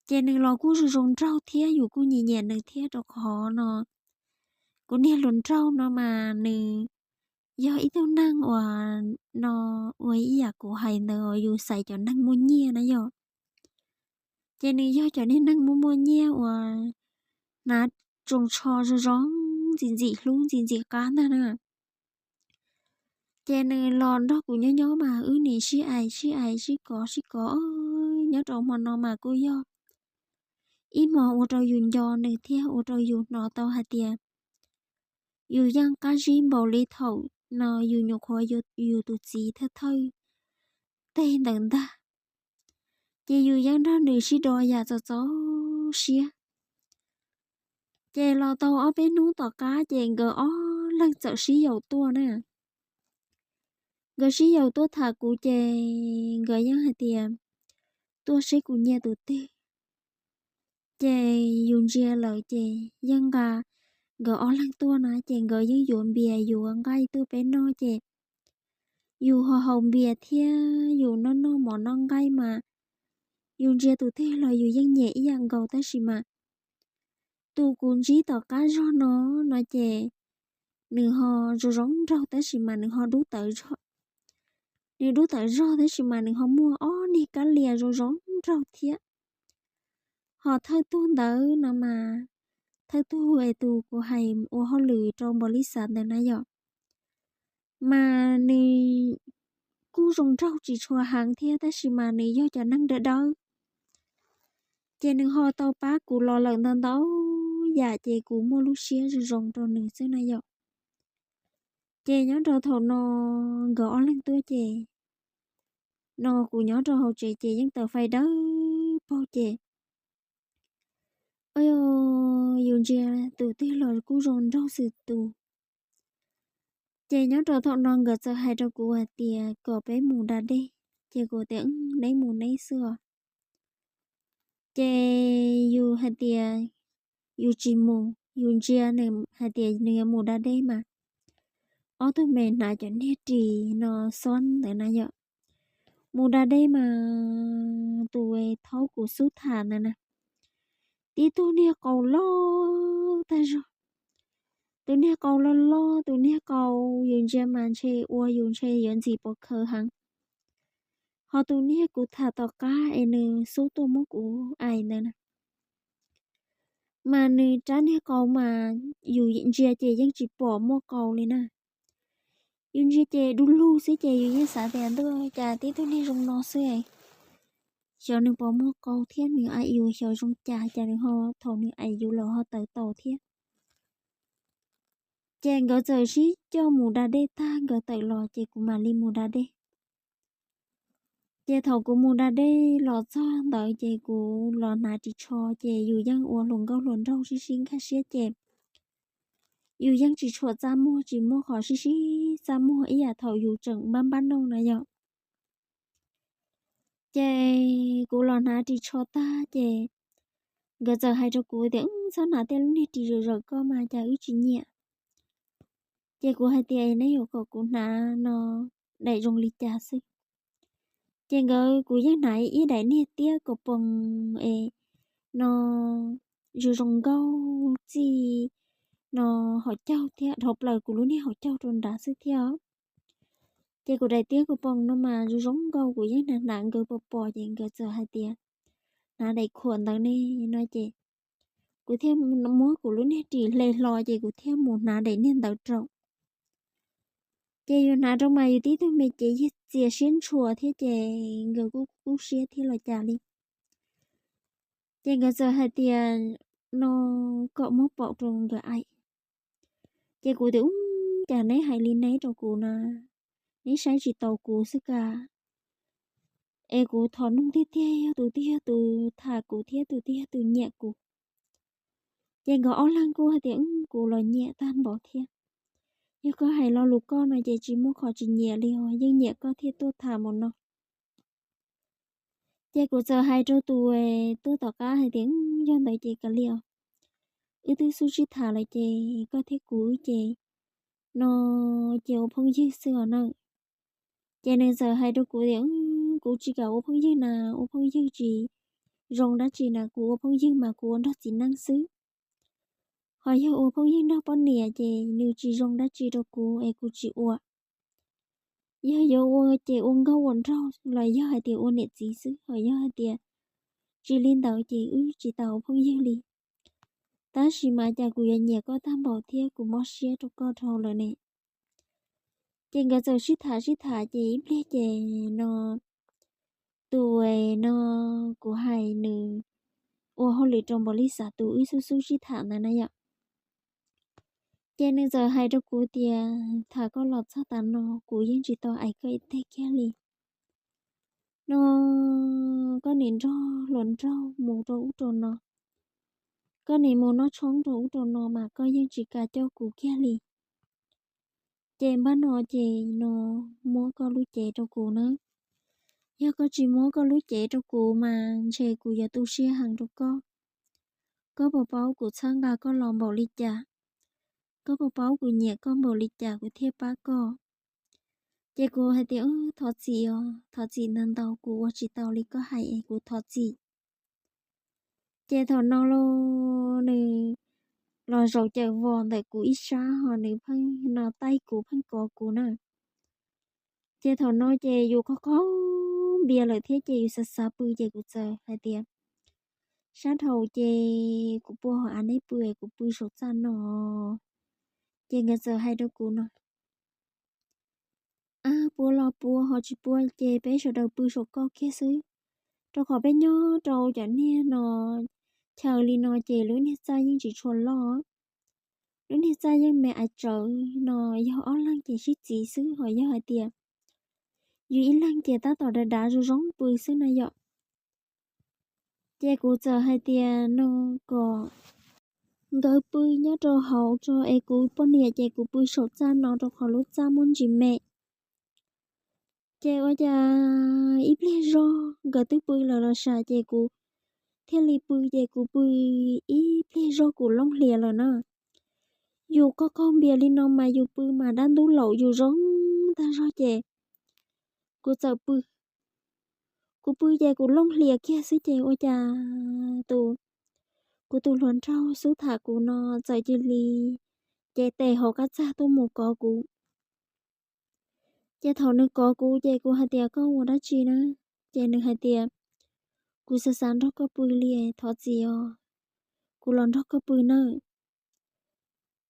Ces nws los kuj zoo zoo nraug thiab, yus kuj nyiam nyiam nws thiab, rau qhov no kuv niag hluas nraug no mas nws yog ib tug neeg uas no, ua ib yam kuv hais ntawd, yus xaiv cov neeg muaj nyiaj na yom. Ces nws yog cov niag neeg muaj muaj nyiaj uas hnav tsoos tsho zoo zoo, ntxim ntxim hlub ntxim ntxim qab ntag na. Ces nws los nrog kuv nyob nyob mas wb nim sib aim sib aim sib kov sib kov, nyob rau hmo no mas kuj yog ib hmo ua rau yus nco nws thiab ua rau yus hnov tau hais tias yus yeej qab zib npaum li thaum no yus nyuam qhuav yuav yus tus txiv thawj thawj teg ntawd ntag. Ces yus yeej nrog nws sib do yam txaus txaus siab. Ces los tau ob peb hnub tom qab ces nkawd ob leeg txawm sib yaum tuaj na. Nkawd sib yaum tuaj tham kuv ces nkawd yeej hais tias, tuaj seb kuv nyiam tus twg. Ces yus ntsia lawm ces yeej nqa nkawd ob leeg tuaj na, ces nkawd yeej yuav npias yuav nqaij tuaj peb noj ces yus ho haus npias thiab yus noj noj mov noj nqaij mas yus ntsia tus twg los yus yeej nyiam ib yam nkaus, tab sis mas tus kuv ntsib tom qab zog no, no ces nws ho zoo zoo nraug tab sis mas nws ho dub tawv zog. Nws dub tawv zog tab sis mas nws ho muaj ob niag kab lias zoo zoo nraug thiab. Ho thawj tug ntawd no mas, thawj tug es tus kuv hais ua hauj lwm rau npaum li xav ntawd na yom, mas nws kuj zoo nraug tsis tshua heev thiab tab sis mas nws yog cov neeg dawb dawb. Ces nws ho tau pab kuv los lawm ntau ntau yam ces kuv muaj lub siab zoo zoo rau nws xwb na yom. Ces nyob rau thaum no nkawd ob leeg tuaj ces no kuv nyob rau hauv tsev ces yeej taws fais dawb paug ces yus ntsia tus twg los kuj zoo nraug xwm tus. Ces nyob rau thaum no nkawd txawm hais rau kuv hais tias kom peb mus da dej, ces kuv tias neb mus neb xwb os. Ces yus hais tias yus tsis mus, yus ntsia nws hais tias nws yuav mus da dej mas ob tug me hnav cov niag ris no xob ntawd na yom, mus da dej mas tus thaub kuv xub tham ntawd na, tib tug niag qau loj tag zog. Tus niag qau loj loj, tus niag qau yus ntsia mas ntshe ua yus ntshe yuav ntxim pov khawv heev. Ho tus niag kuv tham tom qab es nws xub tuaj muab kuv aim ntawd na, mas nws rab niag qau mas yus ntsia ces yeej tsis pom muaj qau li na. Yus ntsia ces du lug xwb ces yus yeej xav tias ntuj cas tib tug niag zoo no xwb, xyov nws puas muaj qau thiab nws aim yus xyov zoo cas, cas nws ho thaum nws aim yus los ho tawv taus thiab. Ces nkawd txawm sib coj mus da dej tag nkawd tawm los ces kuv mam li mus da dej. Ces thaum kuv mus da dej los txog ntawd ces kuv los hnav ris tsho ces yus yeej ua hluas nkauj hluas nraug sib sib nkag siab ces yus yeej tsis tshua txaj muag, tsis muaj qhov sib sib txaj muag ib yam thaum yus tseem npab npab noog na yom. Ces kuv los hnav ris tsho tag ces nkawd txawm hais rau kuv tias, Wb txhob hnav tej lub niag ris zawm zawm koj mas cas wb tsis nyiam. Ces kuv hais tias, Neb yuav kom kuv hnav no daim zoo li cas xwb? Ces nkawd, kuv yeej hnav ib daim niag tiab kaus poos es no zoo zoo nkauj txij no hauv caug thiab, dhau plaws kuv lub niag hauv caug rau nrad xwb thiab. Ces kuv daim tiab kaus poos no mas zoo zoo nkauj, kuv yeej hnav hnav nkawd pom pom ces nkawd txawm hais tias, Hnav daim khuam ntawd ne, no ces kuv thiaj muab kuv lub niag ris hle hlo ces kuv thiaj mus hnav daim niag ntawd rau. Ces yus hnav rau mas yus tib tug me cev yig txias siab ntshua thiab ces nkawd kuj kub siab thiab los cas li. Ces nkawd txawm hais tias no kom muab paum rau nkawd aim. Ces kuv tias, Ub, cas neb hais li neb rau kuv na, neb saib tsis taus kuv xwb ka. Es kuv thov noog tiag tiag, yog tus twg yog tus tham kuv thiab tus twg yog tus nyiam kuv, ces nkawd ob leeg kuj hais tias, Wb, kuv los nyiam tag npaum thiab. Yog koj hais lo lus koj no ces tsis muaj qhov tsis nyiam li os, yeej nyiam koj thiaj tuaj tham mus no. Ces kuv txawm hais rau tus tuaj tom qab hais tias, Yog ntawd ces kav liam, wb twb xub sib tham lawm ces koj thiab kuv wb ces no ces ua phooj ywg xwb os na. Ces nws txawm hais rau kuv tias, Kuv tsis kam ua phooj ywg na, ua phooj ywg tsis zoo dab tsi na, kuv ua phooj ywg mas kuv ua nrog txiv neej xwb. Ho yog ua phooj ywg nrog poj niam ces nws tsis zoo dab tsi rau kuv es kuv tsis ua. Yog yuav ua ces ua nkauj ua nraug los yog hais tias ua niam txiv xwb, ho yog hais tias tsis li ntawd ces wb tsis tau ua phooj ywg li. Tab sis mas cas kuv yuav nyiam koj tag npaum thiab kuv mob siab rau koj dhau lawm ne. Ces nkawd txawm sib tham sib tham ces ib pliag ces no tus no kuv hais nws ua hauj lwm rau npaum li xav tus wb xub xub sib tham ntawd na yom. Ces nws txawm hais rau kuv tias, Tham koj los txog tav no kuv yeej tsis tau aim koj ib teg kiag li. No koj nim nrog hluas nraug mus rau ub rau no, koj nim mus noj tshoob rau ub rau no mas koj yeej tsis kam coj kuv kiag li. Ces npaj no ces no muab koj lub cev rau kuv na. Yog koj tsis muab koj lub cev rau kuv mas ntshe kuv yuav tu siab heev rau koj. Koj puas paub kuv txhawb nqa koj los npaum li cas? Koj puas paub kuv nyiam koj npaum li cas kuv thiaj pab koj? Ces kuv hais tias, Thov txim os, thov txim ntau ntau, kuv ua tsis tau li koj hais es kuv thov txim. Ces thaum no los nws los zaum cawm vos ntawm kuv ib sab ho nws pheej no taij kuv pheej kov kuv na. Ces thaum no ces yus qaug qaug npias lawm thiab ces yus xav xav pw ces kuv txawm hais tias, Sab dhau ces kuv puag hauv av neb pw es kuv pw saum txaj no. Ces nkawd txawm hais rau kuv no, Ab, puab los puab, ho tsis puab ces peb sawv daws pw saum koj kiag xwb, rau qhov peb nyob rau cov niag no chaw li no ces lub niag txaj yeej tsis tshua loj. lub niag txaj yeej me ais tsawv no, yog ob leeg ces sib txiv xwb, ho yog hais tias yus ib leeg ces tab tom dav dav zoo zoo pw xwb na yom. Ces kuv txawm hais tias no kom nkawd pw nyob rau hauv tso es kuv poj niam ces kuv pw saum txaj no rau qhov lub txaj muaj ntsis me. Ces ua cas ib pliag zog nkawd twb pw lawm los sav, ces kuv thiaj li pw, ces kuv pw ib pliag zog kuv looj hlias lawm na. Yus qaug qaug npias li no mas yus pw mas dab ntub laum yus zoo tag zog ces kuv txawm pw. Kuv pw ces kuv looj hlias kiag xwb ces ua cas tus, kuv tus hluas nraug xub tham kuv no txawm cia li cev tes hauv qab txag tuaj mus kov kuv. Ces thaum nws kov kuv ces kuv hais tias koj ua dab tsi na? Ces nws hais tias kuv xav xav nrog koj pw li, thov txim os, kuv los nrog koj pw nawb.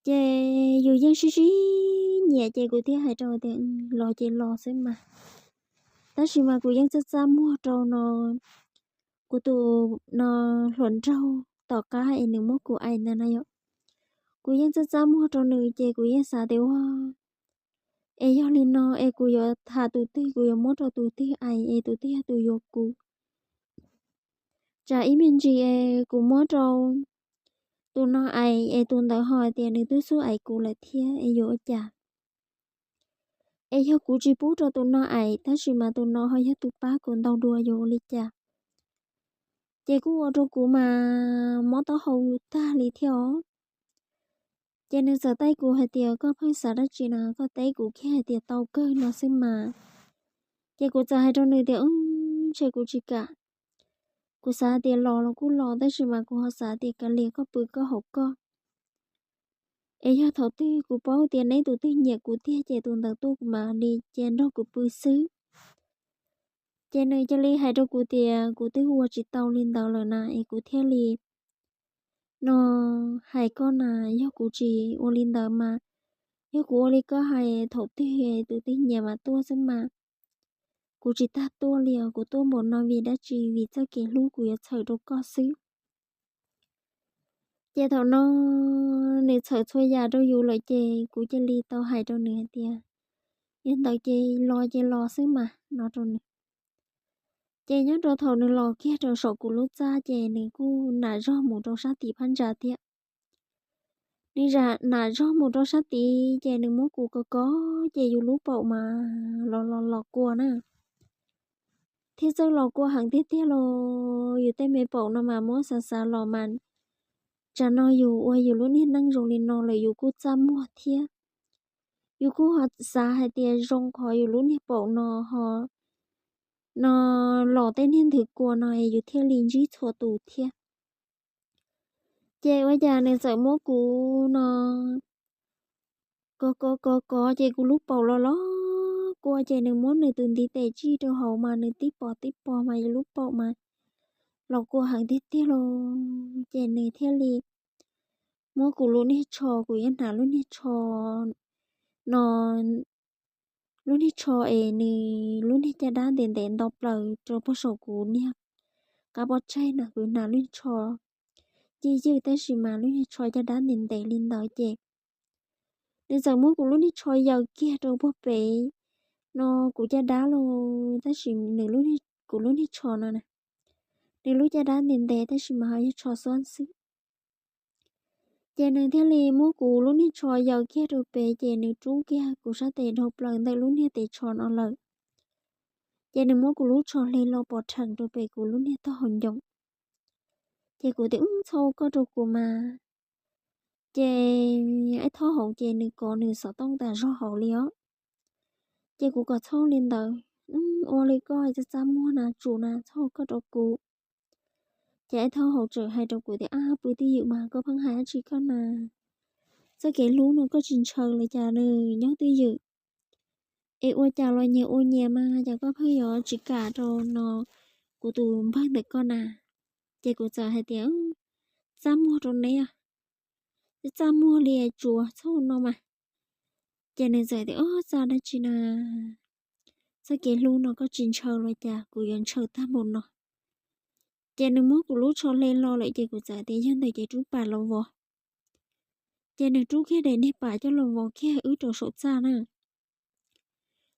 Ces yus yeej sib sib nyiam ces kuv thiaj hais rau tias los ces los xwb mas. Tab sis mas kuv yeej txaj txaj muag rau no, kuv tus no hluas nraug tom qab es nws muab kuv aim ntawd na yom. Kuv yeej txaj txaj muag rau nws ces kuv yeej xav tias ua es yog li no es kuv yuav tham tus twg, kuv yuav muab rau tus twg aim es tus twg yog tus yuav kuv. Tsam ib me ntsis es kuv muab rau tus no aim es tus ntawd ho hais tias nws twb xub aim kuv lawm thiab es yuav ua cas? Es yog kuv tsis pub rau tus no aim tab sis mas tus no ho yog tus pab kuv ntaus dua yuav ua li cas? Ces kuj ua rau kuv mas mob taub hau tag li thiab os. Ces nws txawm teb kuv hais tias koj pheej xav dab tsi no, koj teb kuv kiag hais tias tau kawg no xwb mas. Ces kuv txawm hais rau nws tias ntshe kuv tsis kam, kuv xav tias los los kuj los tab sis mas kuv ho xav tias kav liam koj pw koj hauv koj. Es yog thaum twg kuv paub tias neb tus twg nyiam kuv tiag ces tus ntawd tuaj kuv mam li cia nrog kuv pw xwb. Ces nws cia li hais rau kuv tias kuv twb ua tsis tau li ntawd lawm na es kuv thiaj li no hais koj na, yog kuv tsis ua li ntawd mas, yog kuv ua li koj hais thaum twg tus twg nyiam mas tuaj xwb mas. Kuv tsis tag tuaj li os, kuv tuaj npaum no vim dab tsi? Vim txoj kev hlub kuv yuav txhawm rau koj xwb. Ces thaum no nws txhawm txhua yam rau yus lawm ces kuv cia li tau hais rau nws hais tias yog ntawd ces los ces los xwb mas no rau nws. Ces nyob rau thaum nws los kiag rau saum kuv lub txaj ces nws kuj nam zog mus rau sab tim phab ntsa thiab. Nws nam zog mus rau sab tid ces nws muab kuv kov kov ces yus lub paum mas los los los kua na. Thiab txawj los kua heev tiag tiag los yus tej me paum no mas muab xav xav los mas, tsam no yus ua yus lub niag neej zoo li no lawm yus kuj txaj muag thiab. Yus kuj ho xav hais tias zoo qhov yus lub niag paum no ho no los tej niag ntwg kua no es yus thiaj li ntsib txhua tus thiab. Ces ua cas nws txawm muab kuv no kov kov kov kov ces kuv lub paum los los kua ces nws muab nws tus ntiv tes tsij rau hauv mas nws tib pos tib pos mas yus lub paum mas los kua heev tiag tiag los ces nws thiaj li muab kuv lub niag tsho, kuv yeej hnav lub niag tsho no, lub niag tsho es nws lub niag caj dab ntev ntev nto plaws rau puag saum kuv niag qab pob tsaig no, kuv hnav lub niag tsho ywj ywj tab sis mas lub niag tsho caj dab ntev ntev li ntawd ces nws txawm muab kuv lub niag tsho yaws kiag rau puag pem no kuv caj dab los tab sis nws, kuv lub niag tsho no na, nws lub caj dab ntev ntev tab sis mas ho yog tsho xob xwb. Ces nws thiaj li muab kuv lub niag tsho yaws kiag rau pem ces nws rub kiag kuv sab tes dhau plaws ntawm lub niag tes tsho no lawm. Ces nws muab kuv lub tsho hle los pov rhees rau pem kuv lub niag taub hau ncoo. Ces kuv tias wb txhob ua koj rau kuv mas. Ces ib thaub hauv ces nws kov nws xov tooj tas zog hauv li os. Ces kuv kom txhob li ntawd, ua li koj txaj txaj muag na, tsum na, txhob ua koj rau kuv. Ces ib thaub hauv tseem hais rau kuv tias ab, pw twj ywm mas koj pheej hais dab tsi koj na. Txoj kev hlub no koj tsis ntshaw los cas, nws nyob twj ywm es ua cas los nyias ua nyias mas, cas koj pheej yuav tsis kam rau no kuv tus npawg ntawm koj na. Ces kuv txawm hais tias txaj muag rau neb, txaj muag li, tsuas txhob no mas. Ces nws txawm tias ob, txaj dab tsi na, txoj kev hlub no koj tsis ntshaw los cas, kuv yuav ntshaw tag npaum no. Ces nws muab kuv lub tsho hle hlo lawm ces kuv txawm tias yog ntawd ces rub pam los vov. Ces nws rub kiag daim niag pas coj los vov kiag wb rau saum txaj na.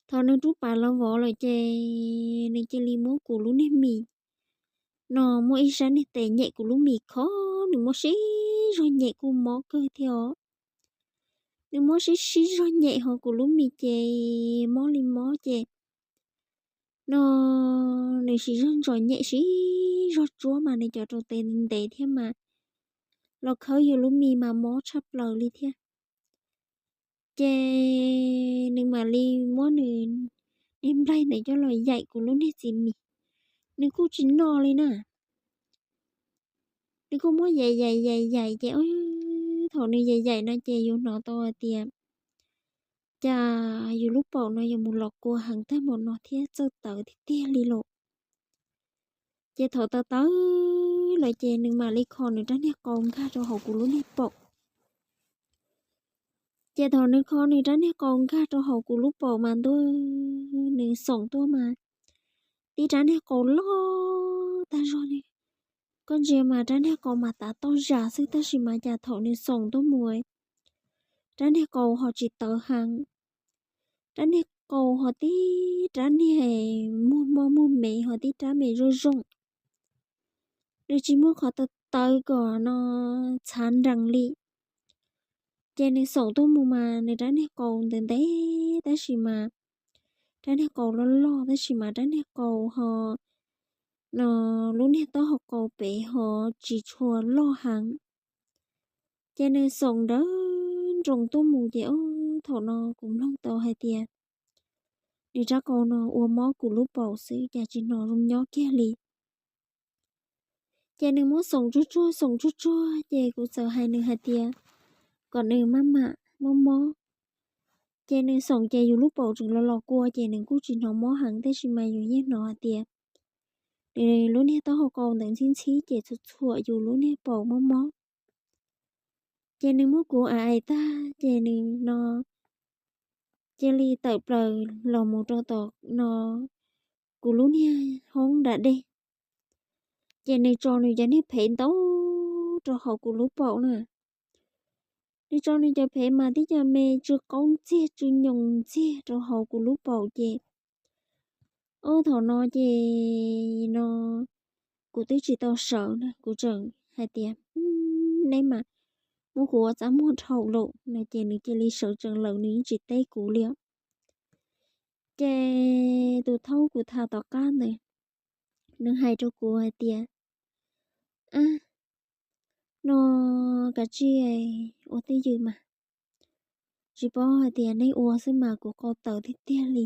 Thaum nws rub pas los vov lawm ces nws cia li muab kuv lub niag mis no muaj ib sab niag tes nyem kuv lub mis kho, nws muab sib zog nyem kuj mob kawg thiab os. Nws muab sib sib zog nyem ho kuv lub mis ces mob li mob ces no nws sib zog ntsos nyem sib zog tsuab mas nws cov rau tes ntev thiab mas los khawb yus lub mis mas mob tshaj plaws li thiab. Ces nws mam li muab nws niag nplaig ntawd coj los yaim kuv lub niag txiv mis, nws kuj tsis noj li na. Nws kuj muab yaim yaim yaim yaim ces thaum nws yaim yaim no ces yus hnov tau hais tias cas yus lub paum no yuav mus los kua heev tag npaum no thiab txawj tawv tiag tiag li lawm. Ces thaum tawv tawv lawm ces nws mam li kho nws rab niag qau nkag rau hauv kuv lub niag paum. Ces thaum nws kho nws rab niag qau nkag rau hauv kuv lub paum mas ntuj, nws xoom tuaj mas tib rab niag qau loj tag zog li. Koj ntsia mas rab niag qau mas tav toj zam xwb tab sis mas cas thaum nws xoom tuaj mus rab niag qau ho tsis tawv heev. Rab niag qau ho tib rab niag muag mob muag me ho tib rab me zoo zoo. Nws tsis muaj qhov tawv tawv kom no txhav nrees li. Ces nws xoom tuaj mus mas nws rab niag qau ntev ntev tab sis mas rab niag qau loj loj tab sis mas rab niag qau ho no lub niag taub hau qau pem ho tsis tshua loj heev. Ces nws xoom nrawv nroos tuaj mus ces ob thaum no kuv mloog tau hais tias nws rab qau no ua mob kuv lub paum xwb cas tsis hnov zoo nyob kiag li. Ces nws muab xoom tsuag tsuag xoom tsuag tsuag ces kuv txawm hais nws hais tias kom nws maj mam mob mob. Ces nws xoom ces yus lub paum tseem los los kua ces nws kuj tsis hnov mob heev tab sis mas yus yeej hnov hais tias nws lub niag taub hau qau ntawd ntxhib ntxhib ces txhuam txhuam yus lub niag paum mob mob. Ces nws muab kuv aim aim tag ces nws no cia li tawm plaws los mus rau tom no kuv lub niag hoob nram dej. Ces nws tso nws cov niag phev ntau rau hauv kuv lub paum na. Nws tso nws cov phev mas tib co me tsw qaub ntxiag tsw nyoos ntxiag rau hauv kuv lub paum ces ob thaum no ces no kuv twb tsis tau sawv na, kuv tseem hais tias neb mas muab kuv ua txaj muag dhau lawm no ces nws cia li sawv tsees lawm nws yeej tsis teb kuv li. Ces tus thaub kuv tham tom qab ntawd nws hais rau kuv hais tias, a, no kav tsij ua twj ywm mas, tsis paub hais tias neb ua xwb mas kuv qau tawv tiag tiag li.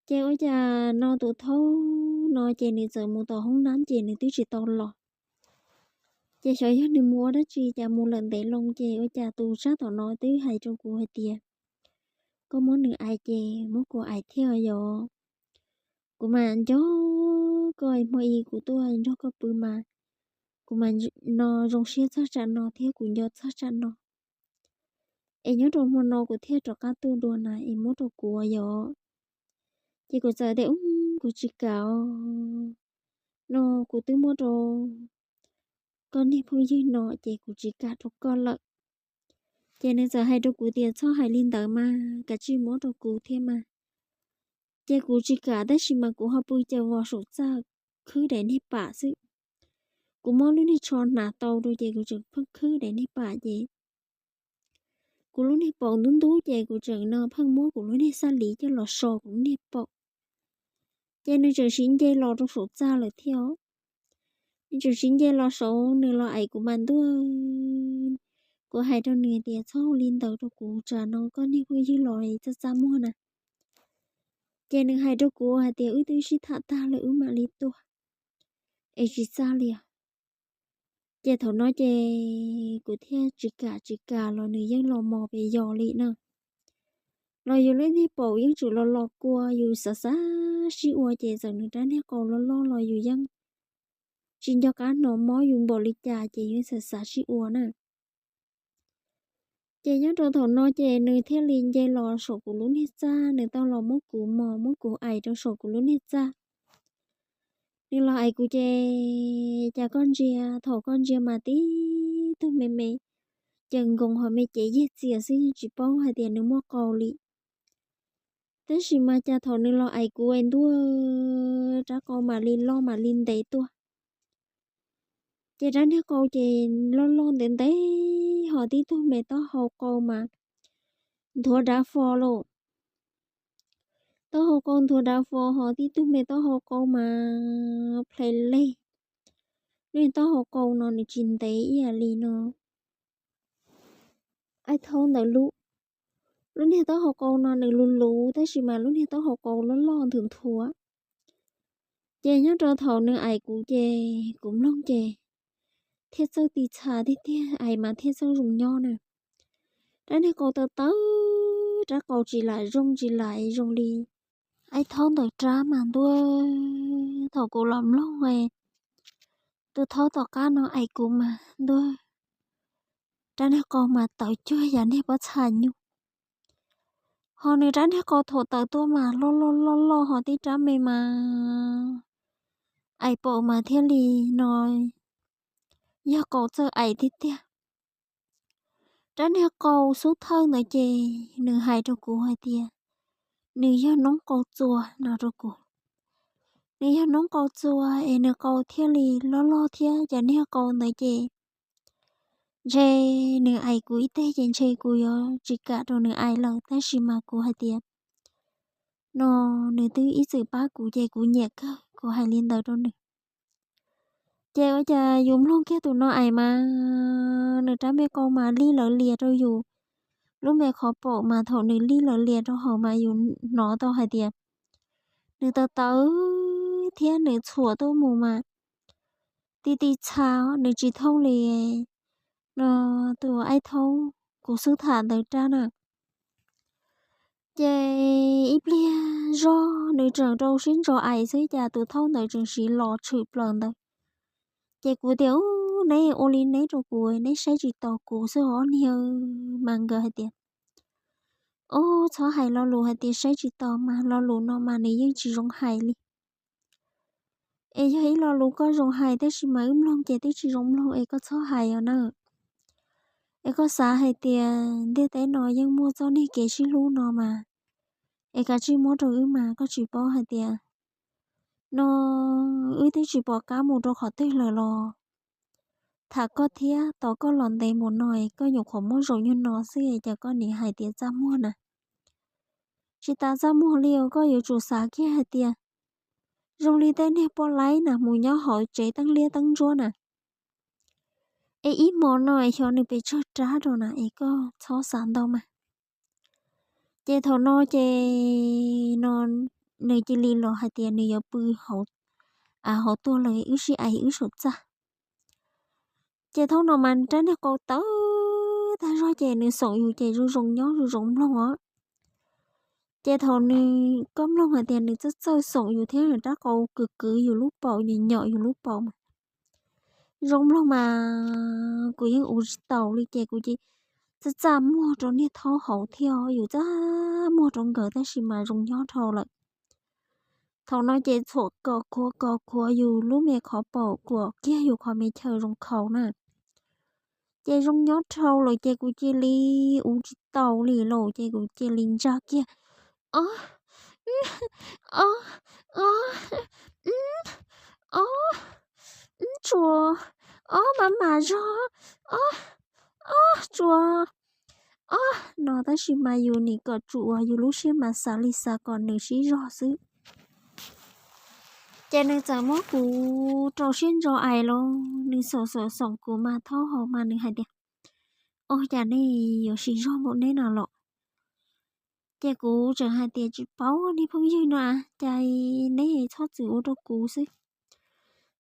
Ces ua cas no tus thaub no ces nws txawm mus tom hoob nab ces nws twb tsis tau los. Ces xyov yog nws mus ua dab tsi cas mus lawm ntev loo ces ua cas tus sab tom no twb hais rau kuv hais tias, koj muab nws aim ces muab kuv aim thiab yom. Kuv mas nco koj, hmo ib kuv tuaj nrog koj pw mas kuv mas no zoo siab txog tsam no thiab kuv nco txog tsam no. Es nyob rau hmo no kuv thiaj rov qab tuaj dua na es muab rau kuv yom. Ces kuv txawm tias, kuv tsis kam os, no kuv twb muab rau koj niag phooj ywg no ces kuv tsis kam rau koj lawm. Ces nws txawm hais rau kuv tias, txhob hais li ntawd mas, kav tsij muab rau kuv thiab mas. Ces kuv tsis kam tab sis mas kuv ho pw caws vos saum txaj khwb daim niag pam xwb. Kuv muab lub niag tsho hnav tau rau ces kuv tseem pheej khwb daim niag pam ces kuv lub niag paum ntub ntub ces kuv tseem no pheej muab kuv lub niag xab liv coj los so kuv lub niag paum. Ces nws tseem siv nce los rau saum txaj lawm thiab os. Nws tseem siv nce los saud nws los aim kuv mas ntuj. Kuv hais rau nws tias, txhob ua li ntawd rau kuv, tsam no koj niag phooj ywg los txaj txaj muag na. Ces nws hais rau kuv hais tias, wb twb sib tham tag lawm wb mam li tuaj es tsis txaj li os. Ces thaum no ces kuv thiaj tsis kam tsis kam los nws yeej los mos pes yos li na. Los yus lub niag paum yeej tseem los los kua, yus xav xav sib ua ces txawm nws rab niag qau loj loj los yus yeej tsis nco qab hnov mob yus npaum li cas ces yus xav xav sib ua na. Ces nyob rau thaum no ces nws thiaj li nce los saum kuv lub niag txaj, nws tau los muab kuv mos muab kuv aim rau saum kuv lub niag txaj. Nws los aim kuv ces cas koj ntsia, thaum koj ntsia mas tib tug me me ces nkoos ho me cev yeg txias xwb, tsis paub hais tias nws muaj qau li. Tab sis mas cas thaum nws los aim kuv es ntuj, rab qau mam li loj mam li ntev tuaj. Ces rab niag qau ces loj loj ntev ntev, ho tib tug me taub hau qau mas nthuav dav fo lauj. Taub hau qau nthuav dav fo ho tib tug me taub hau qau mas plhe leg. Lub niag taub hau qau no nws tsis ntev ib yam li no aib thaub ntawd lub. Lub niag taub hau qau no nws luv luv tab sis mas lub niag taub hau qau loj loj nthuav nthuav. Ces nyob rau thaum nws aim kuv ces kuv mloog ces thiaj txawj tiv txha tiag tiag, aim mas thiaj txawj zoo nyob na. Rab niag qau tawv tawv, rab qau tsis lam zoo tsis lam zoo li aib thaub ntawm rab mas ntuj, thaum kuv los mloog tus thaub tom qab no aim kuv mas ntuj, rab niag qau mas tawv cuag yam niag pob txha nyuj. Ho nws rab niag qau thaum tawv tuaj mas loj loj loj loj ho tib rab me mas aim paum mas thiaj li no yog qau txawj aim tiag tiag. Rab niag qau xub thawj ntawd ces nws hais rau kuv hais tias nws yog noob qau txua no rau kuv. Nws yog noob qau txua es nws qau thiaj li loj loj thiab cov niag qau ntawd ces ntshe nws aim kuv ib teg ces ntshe kuv yuav tsis kam rau nws aim lawm, tab sis mas kuv hais tias no nws twb ib txwm pab kuv ces kuv nyiam kawg, kuv hais li ntawd rau nws. Ces ua cas yus mloog kiag tus no aim mas nws rab me qau mas lij lawv lias rau yus lub me qhov paum mas thaum nws lij lawv lias rau hauv mas yus hnov tau hais tias nws tawv tawv thiab nws txhuam tuaj mus mas ti ti txha, nws tsis thooj li no tus aib thaub kuv xub tham ntawd rab na. Ces ib pliag zog nws tseem rau siab ntso aim xwb cas tus thaub ntawd tseem siv los tshwm plaws ntawd. Ces kuv tias, Ub, neb ua li neb rau kuv, neb saib tsis taus kuv xwb os niag. Mas nkawd hais tias, Ub, txhob hais lo lus hais tias saib tsis taus mas, lo lus no mas nws yeej tsis zoo hais li. Es yog ib lo lus koj zoo hais tab sis mas wb mloog ces twb tsis zoo mloog es koj txhob hais os na. Es koj xav hais tias ntiaj teb no yeej muaj txoj niag kev sib hlub no mas, es kav tsij muab rau wb mas koj tsis paub hais tias no wb twb tsis pom qab mus rau qhov twg lawm los tham koj thiab tos koj los ntev mus no es koj nyuam qhuav muab zaum nyuag no xwb es cas koj nim hais tias txaj muag na. Tsis tas txaj muag li os, koj yuav tsum xav kiag hais tias zoo li tej niag poj laib na mus nyob hauv tsev teeb liab teeb ntsuab na. Es ib hmo no es xyov nws pes tsawg rab rau na es koj txhob xav ntau mas. Ces thaum no ces no nws cia li los hais tias nws yuav pw hauv, hauv tuaj lawm wb sib aim wb saum txaj. Ces thaum no mas rab niag qau tawv tag zog ces nws xoom yus ces zoo zoo nyob zoo zoo mloog os. Ces thaum nws, koj mloog hais tias nws txawj txawj xoom yus thiab nws rab qau kwv kwv yus lub paum nyom nyom yus lub paum mas zoo mloog mas kuv yeej ua tsis taus li ces kuv ces txaj txaj muag rau niag thaub hauv thiab yus txaj muag rau nkawd tab sis mas zoo nyob dhau lawm. Thaum no ces txhuam kos khuav kos khuav yus lub me qhov paum kuam kiag yus qhov me chaw zoo khaus na. Ces zoo nyob dhau lawm ces kuv cia li ua tsis taus li lawm ces kuv cia li ntsaj kiag, Ob, ob, ob, ob, tsuas, ob, mam mam zog, ob, ob, tsuas, ob no tab sis mas yus nim kom tsuas yus lub siab mas xav li xav kom nws sib zog xwb. Ces nws txawm muab kuv rau siab ntso ais los nws xoom xoom xoom kuv mas thaub hauv mas nws hais tias, Ua cas nej yuav sib zog npaum neb no los? Ces kuv tseem hais tias, Tsis paub niag phooj ywg no, cas neb txhob txwm ua rau kuv xwb.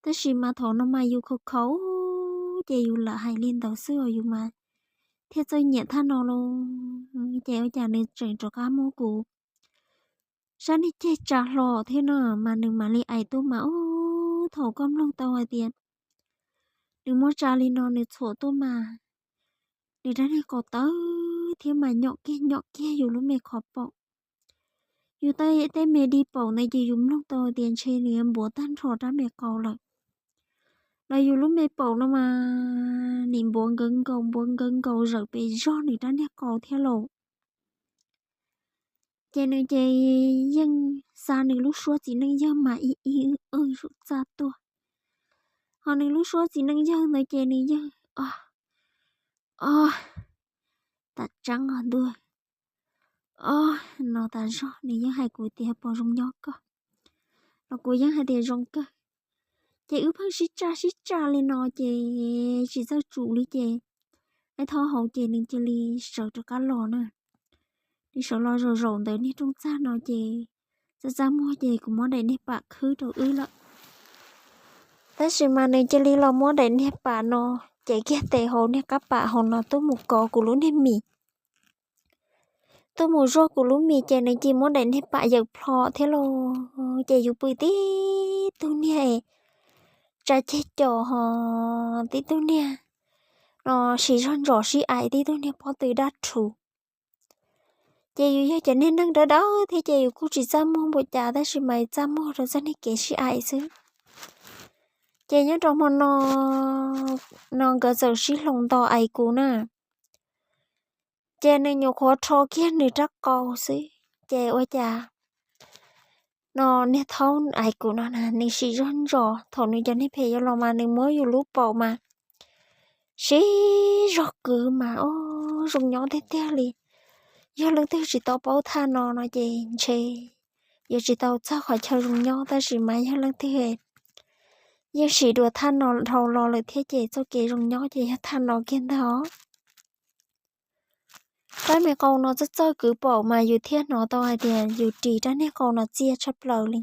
Tab sis mas thaum no mas yus khaus khaus ces yus lam hais li ntawd xwb os, yus mas thiaj txawj nyiam thaj no lauj. Ces ua cas nws tseem rov qab muab kuv sab niag ceg tsa hlo thiab no mas nws mam li aim tuaj mas, Ub, thaum koj mloog tau hais tias nws muab tsa li no nws txhuam tuaj mas nws rab niag qau tawv thiab mas nyom kiag nyom kiag yus lub me qhov paum. Yus tej me di paum ntawd ces yus mloog tau tias ntshe nws yuav npuav tag nrho rab me qau lawm. los yus lub me paum no mas nim npuav nkawd nkaus npuav nkawd nkaus zawm pes zog nws rab niag qau thiab lauj. Ces nws ces yeej xa nws lub suab txiv neej yawg mas ib ib wb wb zaum txaj tuaj. Ho nws lub suab txiv neej yawg ntawd ces nws yeej o, o, tas tseeb os ntuj, o, no tas zog nws yeej hais kuv tias puas zoo nyob koj, los kuv yeej hais tias zoo kawg. Ces wb pheej sib tsaj sib tsaj li no ces tsis txawj tsum li ces Aib Thaub hauv ces nws cia li sawv rov qab los na. Nws sawv los zaum zaum ntawm niag rooj txag no ces txaj txaj muag ces kuv muab daim niag pam khwb rau wb lawm. Tab sis mas nws cia li los muab daim niag pam no ces kiag tes hauv niag qab pam hauv no tuaj mus kov kuv lub niag mis. Tuaj mus zuaj kuv lub mis ces nws cia li muab daim niag pam yawm plho thiab los ces yus pw tib tug niag tsa ceg cos ho tib tug niag no siv zog ntsos sib aim tib tug niag pob tw dab rhuv. Ces yus yog cov niag neeg dawb dawb thiab ces yus kuj tsis txaj muag npaum cas tab sis mas txaj muag rau txoj niag kev sib aim xwb. Ces nyob rau hmo no, no nkawd txawm sib hloov nto aim kuv na. Ces nws nyuam qhuav rho kiag nws rab qau xwb ces ua cas no niag thaub aim kuv no na nws siv zog ntsos thaum nws cov niag phem yuav los mas nws muab yus lub paum mas siv zog kwv mas o zoo nyob tiag tiag li. Yog leej twg tsis tau paub thaj no no ces ntshe yuav tsis tau txog qhov chaw zoo nyob tab sis mas yog leej twg yeej siv dua thaj no dhau los lawm thiab ces txoj kev zoo nyob ces yog thaj no kiag ntag os. Rab me qau no txawj txawj kwv paum mas yus thiaj hnov tau hais tias yus ris rab niag qau no txiaj tshaj plaws li.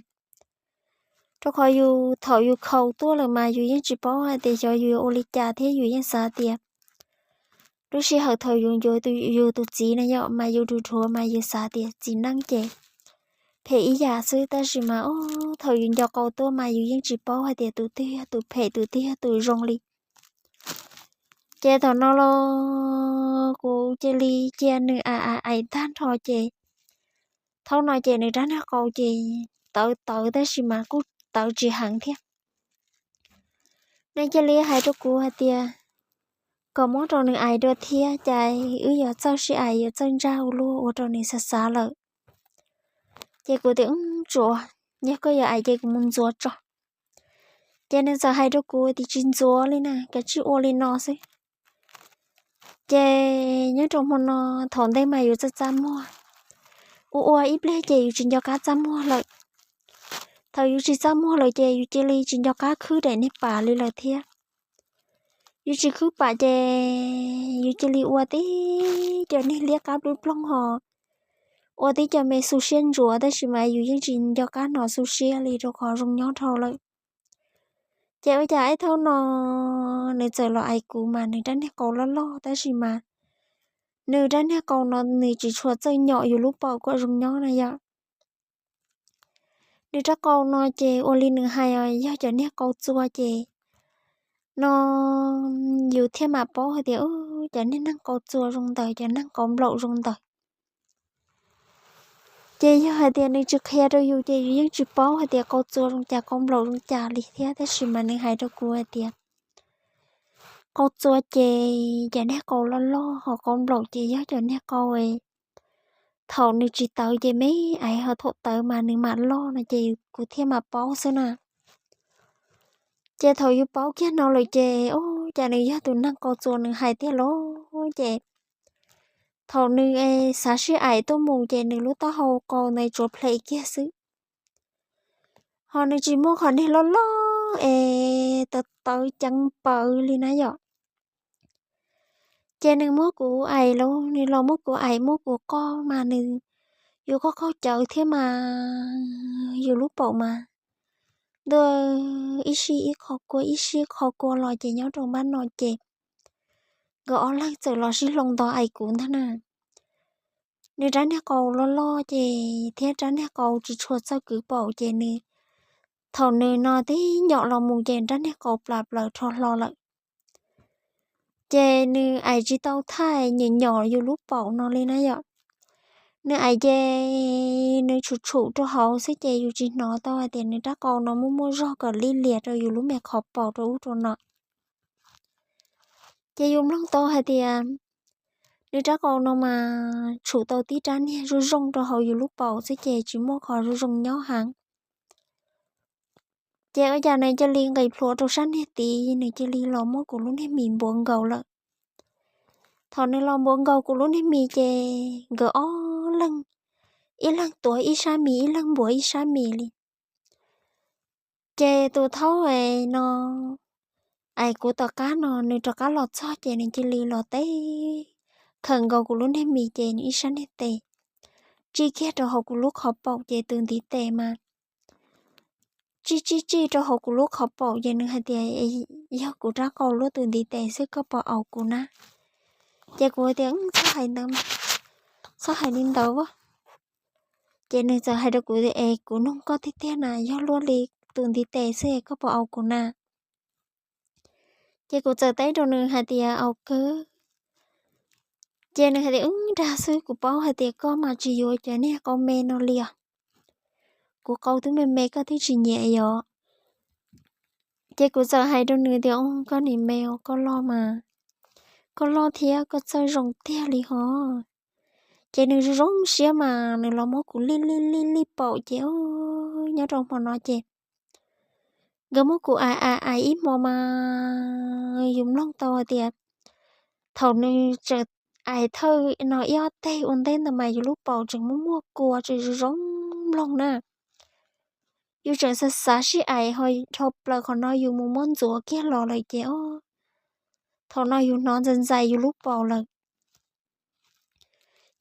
Rau qhov yus thaum yus khaus tuaj lawm mas yus yeej tsis paub hais tias xyov yus yuav ua li cas thiab yus yeej xav tias lub sij hawm thaum yus yuav yus tus txiv na yom mas yus dhuav dhuav mas yus xav tias txiv neej ces phem ib yam xwb tab sis mas o thaum yus nco qau tuaj mas yus yeej tsis paub hais tias tus twg yog tus phem tus twg yog tus zoo li. Ces thaum no los kuv cia li cia nws aim aim aim tag nrho ces thaum no ces nws rab niag qau ces tawv tawv tab sis mas kuj tawv tsis heev thiab. Nws cia li hais rau kuv hais tias kom muab rau nws aim dua thiab cas wb yuav txawj sib aim yuav txawj ntsaj ua luaj ua rau nws xav xav lawm. Ces kuv tias tsuav, yog koj yuav aim ces kuv mus ntxuav tso. Ces nws txawm hais rau kuv tias tsis ntxuav li na, kav tsij ua li no xwb. Ces nyob rau hmo no thaum ntej mas yus txaj txaj muag, ua ua ib pliag ces yus tsis nco qab txaj muag lawm. Thaum yus tsis txaj muag lawm ces yus cia li tsis nco qab khwb daim niag pam li lawm thiab. Yus tsis khwb pam ces yus cia li ua tib co niag liab qab dub ploog ho ua tib co me xu siab ntsuav tab sis mas yus yeej tsis nco qab hnov xu siab li rau qhov zoo nyob dhau lawm. Ces ua cas ib thaum no nws txawm los aim kuv mas nws rab niag qau loj loj tab sis mas nws rab niag qau no nws tsis tshua txawj nyom yus lub paum kom zoo nyob na yom. Nws rab qau no ces ua li nws hais os, yog cov niag qau txua ces no yus thiaj mam paub hais tias cov niag neeg qau txua zoo ntawd, cov neeg qau nplaum zoo ntawd. Ces yog hais tias nws tsis qhia rau yus ces yus yeej tsis paub hais tias qau txua zoo cas qau nplaum zoo cas li thiab, tab sis mas nws hais rau kuv hais tias qau txua ces cov niag qau loj loj, ho qau nplaum ces yog cov niag qau thaum nws tsis tawv ces me aiv, ho thaum tawv mas nws mam loj no ces kuv thiaj mam paub xwb na. Ces thaum yus paub kiag no lawm ces ua cas nws yog tus neeg qau txua nws hais tiag lauj. Ces thaum nws xav sib aim tuaj mus ces nws lub taub hau qau ntawd tsuas phem kiag xwb, ho nws tsis muaj qhov niag loj loj es tawv tawv ceev pawv li na yom. Ces nws muab kuv aim lauj, nws los muab kuv aim muab kuv qoj mas nws, yus qaug qaug cawv thiab mas yus lub paum mas ntuj, ib sij ib qho kua ib sij ib qho kua los ces nyob rau npab no ces nkawd ob leeg txawm los sib hloov nto aim kuv ntag na. Nws rab niag qau loj loj ces thiab rab niag qau tsis tshua txawj kwv paum ces nws, thaum nws no tib nyom los mus ces rab niag qau plas plaws rho hlo lawm. Ces nws aim tsis tau thaj nyem nyom yus lub paum no li na yom. nws ais ces nws tshum tshum rau hauv xwb ces yus tsis hnov tau hais tias nws rab qau no muaj muaj zog kom li lias rau yus lub me qhov paum rau ub rau no. Ces yus mloog tau hais tias nws rab qau no mas tshum tau tib rab niag zoo zoo rau hauv yus lub paum xwb ces tsis muaj qhov zoo zoo nyob heev. Ces ua cas nws cia li nqis plhuav rau sab niag tid, nws cia li los muab kuv lub niag mis npuav nkaus lawm. Thaum nws los npuav nkaus kuv lub niag mis ces nkawd ob leeg, ib leeg tuav ib sab mis, ib leeg npuav ib sab mis li. Ces tus thaub no ais kuv tom qab no, nws rov qab los txog ces nws cia li los teb khawm nkaus kuv lub niag mis ces nws ib sab niag tes tsij kiag rau hauv kuv lub qhov paum ces tus ntiv tes mas tsij tsij tsij rau hauv kuv lub qhov paum ces nws hais tias, yog kuv rab qau luaj tus ntiv tes xwb, koj puas aus kuv na? Ces kuv hais tias, txhob hais ntawd, txhob hais li ntawd as. Ces nws txawm hais rau kuv, es kuv nug koj tiag tiag na, yog luaj li tus ntiv tes xwb koj puas aus kuv na? Ces kuv txawm teb rau nws hais tias, aus kawg. Ces nws hais tias, wb dag xwb, kuv paub hais tias koj mas tsis yuav cov niag qau me no li os. Kuv qau twb me me koj twb tsis nyiam yom. Ces kuv txawm hais rau nws tias, koj nim me os, koj loj mas, koj loj thiab koj txawj zoo tiag li hos. Ces nws zoo zoo siab mas nws los muab kuv lij lij lij lij paum ces nyob rau hmo no ces nkawd muab kuv ais ais ais ib hmo mas yus mloog tau hais tias thaum nws tseem ais thawj no ib ob teg ua ntej ntawd mas yus lub paum tseem muaj muaj kua tseem zoo zoo mloog na. Yus tseem xav xav sib ais ho dhau plaws qhov no yus mus muab ntxuav kiag los lawm ces thaum no yus hnov ntxais ntxais yus lub paum lawm.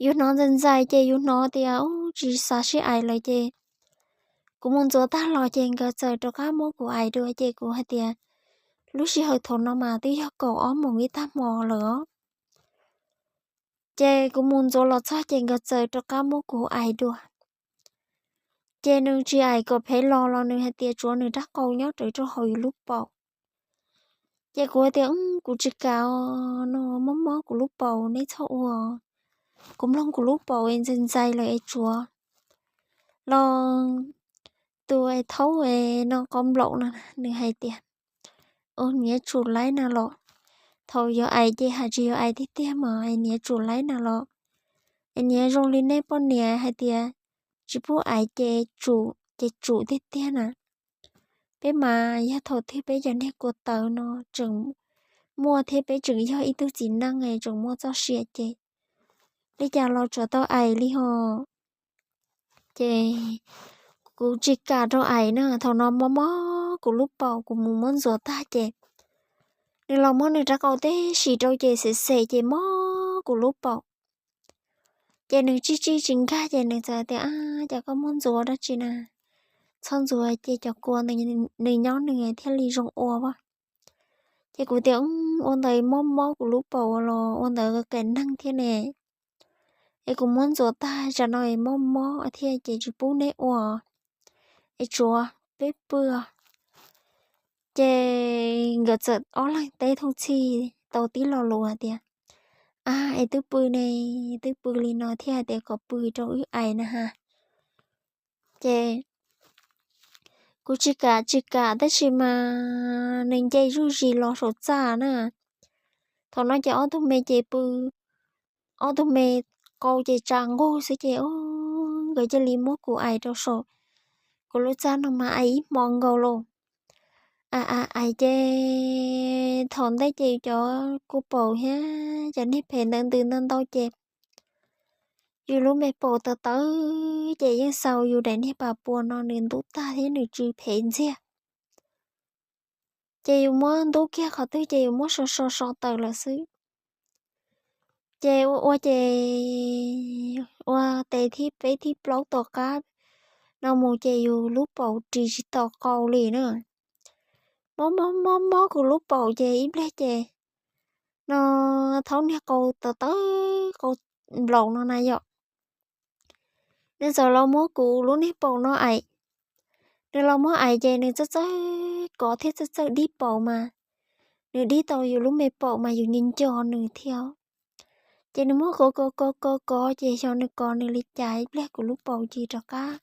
Yus hnov ntxais ntxais ces yus hnov tias tsis xav sib ais lawm ces kuv mus ntxuav tag los ces nkawd txawm rov qab muab kuv ais dua ces kuv hais tias lub sij hawm thaum no mas twb yog kaum ob moos ib tag hmo lawm os. Ces kuv mus ntxuav los txog ces nkawd txawm rov qab muab kuv ais dua. Ces nws tsis ais kom phev los los nws hais tias tsuav nws rab qau nyob rawv rau hauv yus lub paum. Ces kuv hais tias kuv tsis kam no, mob mob kuv lub paum, neb txhob ua. Kuv mloog kuv lub paum es ntxais ntxais lawm es tsuav los. Tus thaub no qau nplaum no nws hais tias, niam tsum laib na los, thaum yuav ais ces hais tsis yuav ais tiag tiag mas niam tsum laib na los, es niam zoo li nej poj niam hais tias tsis pub ais ces tsum ces tsum tiag tiag na. Peb mas yog thaum twg peb cov niag kua tawv no tseem muaj thiab peb tseem yog ib tug txiv neej tseem muaj txoj sia ces li cas los tsuas tau ais li hos. Ces kuv tsis kam rau ais na, thaum no mob mob kuv lub paum, kuv mus muab ntxuav tag ces nws los muab nws rab qau tib si rau ces xem xem ces mob kuv lub paum. Ces nws tsij tsij tsis nkag ces nws txawm tias, cas koj muab ntxuav dab tsi na? Txhob ntxuav ces cov kua nws nyob nws thiaj li zoo ua as. Ces kuv tias, ua ntawd mob mob kuv lub paum los ua ntawd kam neeg thiab ne. Es kuv muab ntxuav tag tsam no es mob mob thiab ces tsis pub neb ua, es tsuav peb pw. Ces nkawd txawm ob leeg teb thooj txhij tau tib lo lus hais tias, a, es twb pw ne, twb pw li no thiaj hais tias kom pw rau wb ais na has. Ces kuv tsis kam tsis kam tab sis mas nws nce zuj zus los saum txaj na. Thaum no ces ob tug me ces pw, ob tug me qau ces tsa nqug xwb ces nkawd cia li muab kuv ais rau saum kuv lub txaj no mas ais ib hmo nkaus lauj. Ais ais ais ces thaum ntej ces cov kua paum thiab cov niag phem ntawd ntws ntau ntau ces yus lub me paum tawv tawv ces yeej xaus yus daim niag pas puas no nws ntub tag thiab nws tsw phem ntxiag. Ces yus muab ntub kiag qhov twg ces yus muab so so so tawm lawm xwb. Ces ua ua ces ua tes thib peb thib plaub tom qab no mus ces yus lub paum ris tsis tau qau li na. Mob mob mob mob kuv lub paum ces ib pliag ces no thaub niag qau tawv tawv qau nplaum no na yom. Nws txawm los muab kuv lub niag paum no ais. Nws los muab ais ces nws txawj txawj kov thiab txawj txawj dib paum mas nws dib tau yus lub me paum mas yus nco nco nws thiab. Ces nws muab kov kov kov kov kov ces xyov nws kov nws li cas ib pliag kuv lub paum cia li rov qab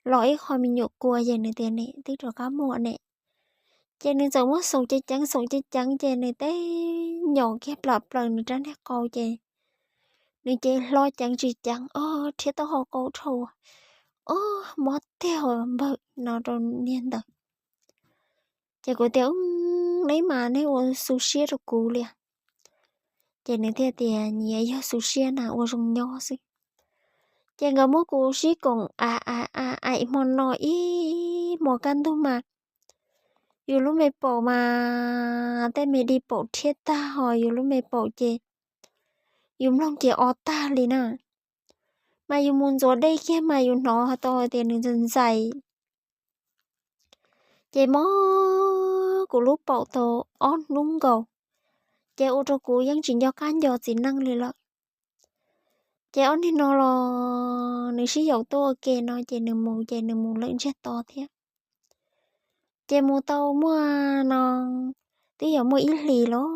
los ib qho me nyuam kua ces nws tias, Nim twb rov qab muaj ne. Ces nws txawm muab xoom ceev ceev xoom ceev ceev ces nws teb nyom kiag plam plaws nws rab niag qau ces nws cev hlo ceev tsis ceev, o, rhiab taub hau qau dhau, o, mob tiag npawg no rau niag ntawd. Ces kuv tias, Neb mas neb ua xu siab rau kuv li. Ces nws thiaj tias, Nyias yog xu siab na, ua zoo nyob xwb. Ces nkawd muab kuv sib koom a a a aim hmo no ib hmos kaj ntug mas yus lub me paum mas tej me di paum rhiab tag hos yus lub me paum ces yus mloog ces o tag li na. Mas yus mus ntxuav dej kiag mas yus hnov tau tias nws ntxais ntxais. Ces mob kuv lub paum tau ob hnub nkaus, ces ua rau kuv yeej tsis nco qab nco txiv neej li lawm. Ces ob niag no los nws sib yaum tuaj ua ke no ces nws mus ces nws mus lawm ntsiag to thiab. Ces mus tau muaj no twb yuav muaj ib hlis los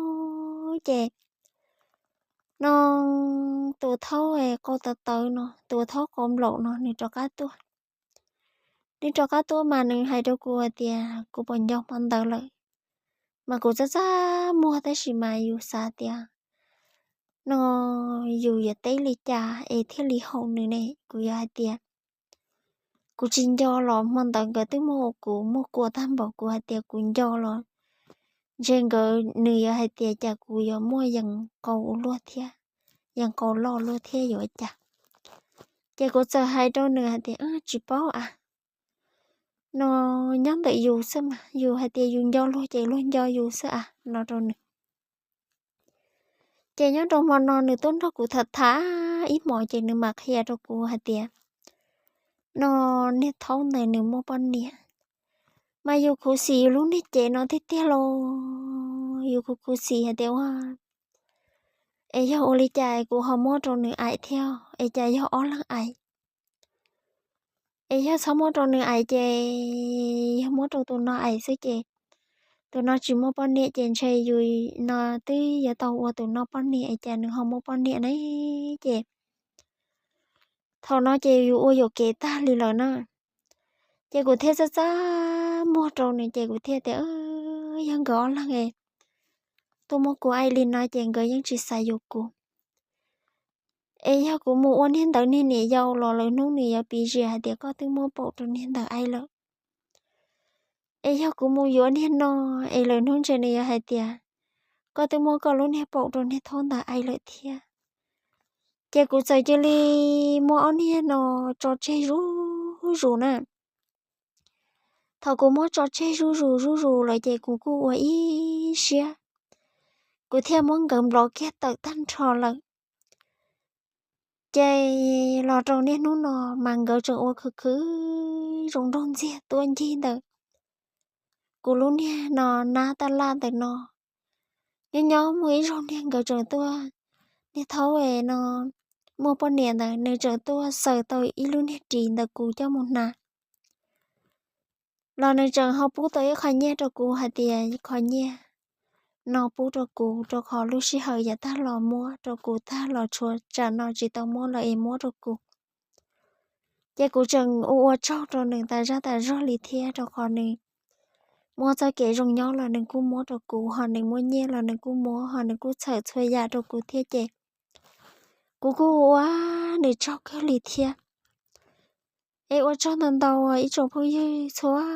ces no tus thaub qau tawv tawv no, tus thaub qau nplaum no nws rov qab tuaj. Nws rov qab tuaj mas nws hais rau kuv hais tias kuv puas nco hmo ntawd lawm. Mas kuv txaj txaj muag tab sis mas yus xav tias no yus yuav teb li cas es thiaj li haum nws ne. Kuv yuav hais tias kuv tsis nco los hmo ntawd nkawd twb muab ua kuv muag kua tag npaum, kuv hais tias kuv nco los ntshe nkawd, nws yuav hais tias cas kuv yuav muaj yees qau ua luaj thiab, yees qau loj luaj thiab yuav cas. Ces kuv txawm hais rau nws hais tias, Tsis paub a, no nyob ntawm yus xwb mas, yus hais tias yus nco luag ces luag nco yus xwb a, no rau nws. Ces nyob rau hmo no nws tuaj nrog kuv tham tham ib hmos ces nws mam qhia rau kuv hais tias no niag thaub ntawd nws muaj poj niam. Mas yus khuv xim yus lub niag cev no tiag tiag los yus khuv khuv xim hais tias ua es yog ua li cas es kuv ho muab rau nws aim thiab es cas yog ob leeg aim. Es yog txhob muab rau nws aim ces yog muab rau tus no aim xwb ces tus no tsis muaj poj niam ces ntshe yus no twb yuav tau ua tus no poj niam es cas nws ho muaj poj niam ne. Ces thaum no ces yus ua yuam kev tag li lawm na. Ces kuv thiaj txaj txaj muag rau nws ces kuv thiaj tias, Yog nkawd ob leeg es tuaj muab kuv aim li no ces nkawd yeej tsis xav yuav kuv. Es yog kuv mus ua niag ntawd niag niam yau los lwm hnub nws yuav piv zias hais tias koj twb muab paum rau niag ntawd aim lawm. Es yog kuv mus yuav niag no es lwm hnub ntshe nws yuav hais tias koj twb muab koj lub niag paum rau niag thaub ntawd aim lawm thiab. Ces kuv txawm cia li muab ob niag no tso tseg zuj zus na. Thaum kuv muab tso tseg zuj zus zuj zus lawm ces kuv kuj ua ib siab, kuv thiaj muab nkawd nplov kiag tawm tag nrho lawm. Ces los rau niaj hnub no mas nkawd tseem ua khwv khwv zoo nraug ntxiag tuaj ncig ntawm kuv lub niag no nab taj laj ntawm no. Nyob nyob muaj ib zaug niag nkawd tseem tuaj, niag thaub es no muaj poj niam ntawd nws tseem tuaj xaws tau ib lub niag ris ntawm kuv coj mus hnav. Los nws tseem ho pub tau ib qho nyiaj rau kuv hais tias qhov nyiaj no pub rau kuv rau qhov lub sij hawm yav tag los muab rau kuv tag los tshuav tsam no tsis tau muab lawm es muab rau kuv. Ces kuv tseem ua ua tsaug rau nws tas zaj tas zog li thiab rau qhov nws muaj txoj kev zoo nyob los nws kuj muab rau kuv, ho nws muaj nyiaj los nws kuj muab, ho nws kuj txhawm txhua yam rau kuv thiab ces kuv kuj ua nws tsaug kawg li thiab. Es ua tsaug ntau ntau ib tsoom phooj ywg txhua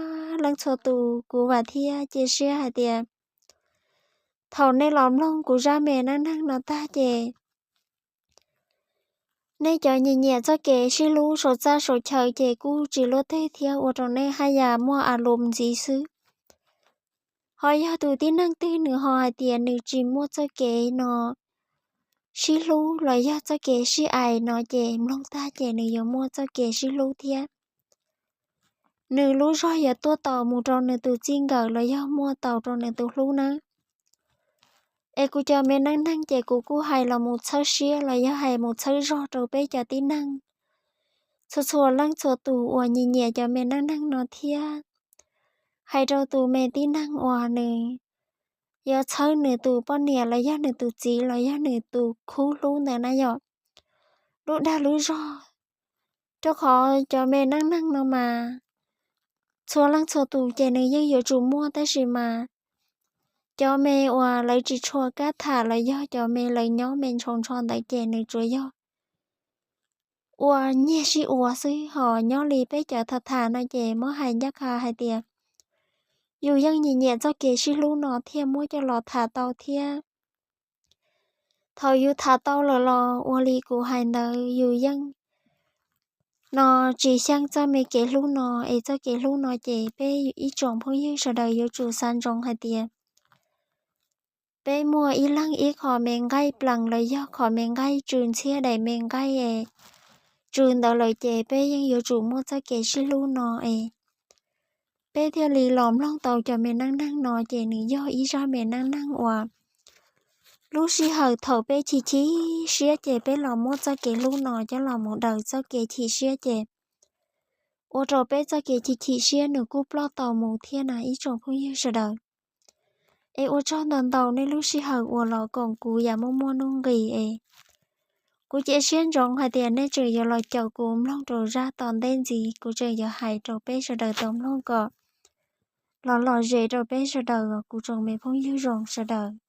leej txhua tus, kuv vam thiab cia siab hais tias thaum nej los mloog kuv zaj me neej neeg no tag ces nej cov nyiam nyiam txoj kev sib hlub saum txaj saum chaw ces kuj tsis luaj twg thiab ua rau nej haj yam muaj a lus ntxiv xwb. Ho yog tus tib neeg twg nws ho hais tias nws tsis muaj txoj kev no sib hlub los yog txoj kev sib aim no ces mloog tag ces nws yuav muaj txoj kev sib hlub thiab. Nws lub zog yuav tuaj tau mus rau nws tus txij nkawm los yog muaj tau rau nws tus hlub nawb. Es kuv cov me neej neeg ces kuv kuj hais los mus txhawb siab los yog hais mus txhawb zog rau peb cov tib neeg txhua txhua leej txhua tus uas nyiam nyiam cov me neej neeg no thiab. Hais rau tus me tib neeg uas nws yuav txhawb nws tus poj niam los yog nws tus txiv los yog nws tus khub hlub ntawd na yom. Lub dag lub zog, rau qhov cov me neej neeg no mas txhua leej txhua tus ces nws yeej yuav tsum muaj, tab sis mas cov me uas lawv tsis tshua kab tham los yog cov me lawv nyob me ntshau ntsho ntawd ces nws tsuas yog ua nyiag sib ua xwb. Ho nyob li peb cov tham tham no ces muab hais ncaj qha hais tias yus yeej nyiam nyiam txoj kev sib hlub no thiaj muab coj los tham tau thiab. Thaum yus tham tau lawm los ua li kuv hais ntawd, yus yeej no tsis xyeej txoj me kev hlub no, es txoj kev hlub no ces peb ib tsoom phooj ywg sawv daws yuav tsum xav ntsoov hais tias peb muaj ib leeg ib qho me nqaij plees los yog qho me nqaij tsw ntxhiab daim me nqaij es tsw ntawd lawm ces peb yeej yuav tsum muaj txoj kev sib hlub no es peb thiaj li los mloog tau cov me neej neeg no ces nws yog ib zaj me neej neeg uas lub sij hawm thaum peb chim chim siab ces peb los muab txoj kev hlub no coj los mus daws txoj kev chim siab ces ua rau peb txoj kev chim chim siab nws kuj ploj tau mus thiab na ib tsoom phooj ywg sawv daws. Es ua tsaug ntau ntau nej lub sij hawm uas los koom kuv yav muaj muaj nuj nqis es kuv cia siab ntsoov hais tias nej tseem yuav los caum kuv mloog rau zaj tom ntej ntxiv, kuv tseem yuav hais rau peb sawv daws tau mloog kom los lom zem rau peb sawv daws, kuv tsoom me phooj ywg zoo sawv daws.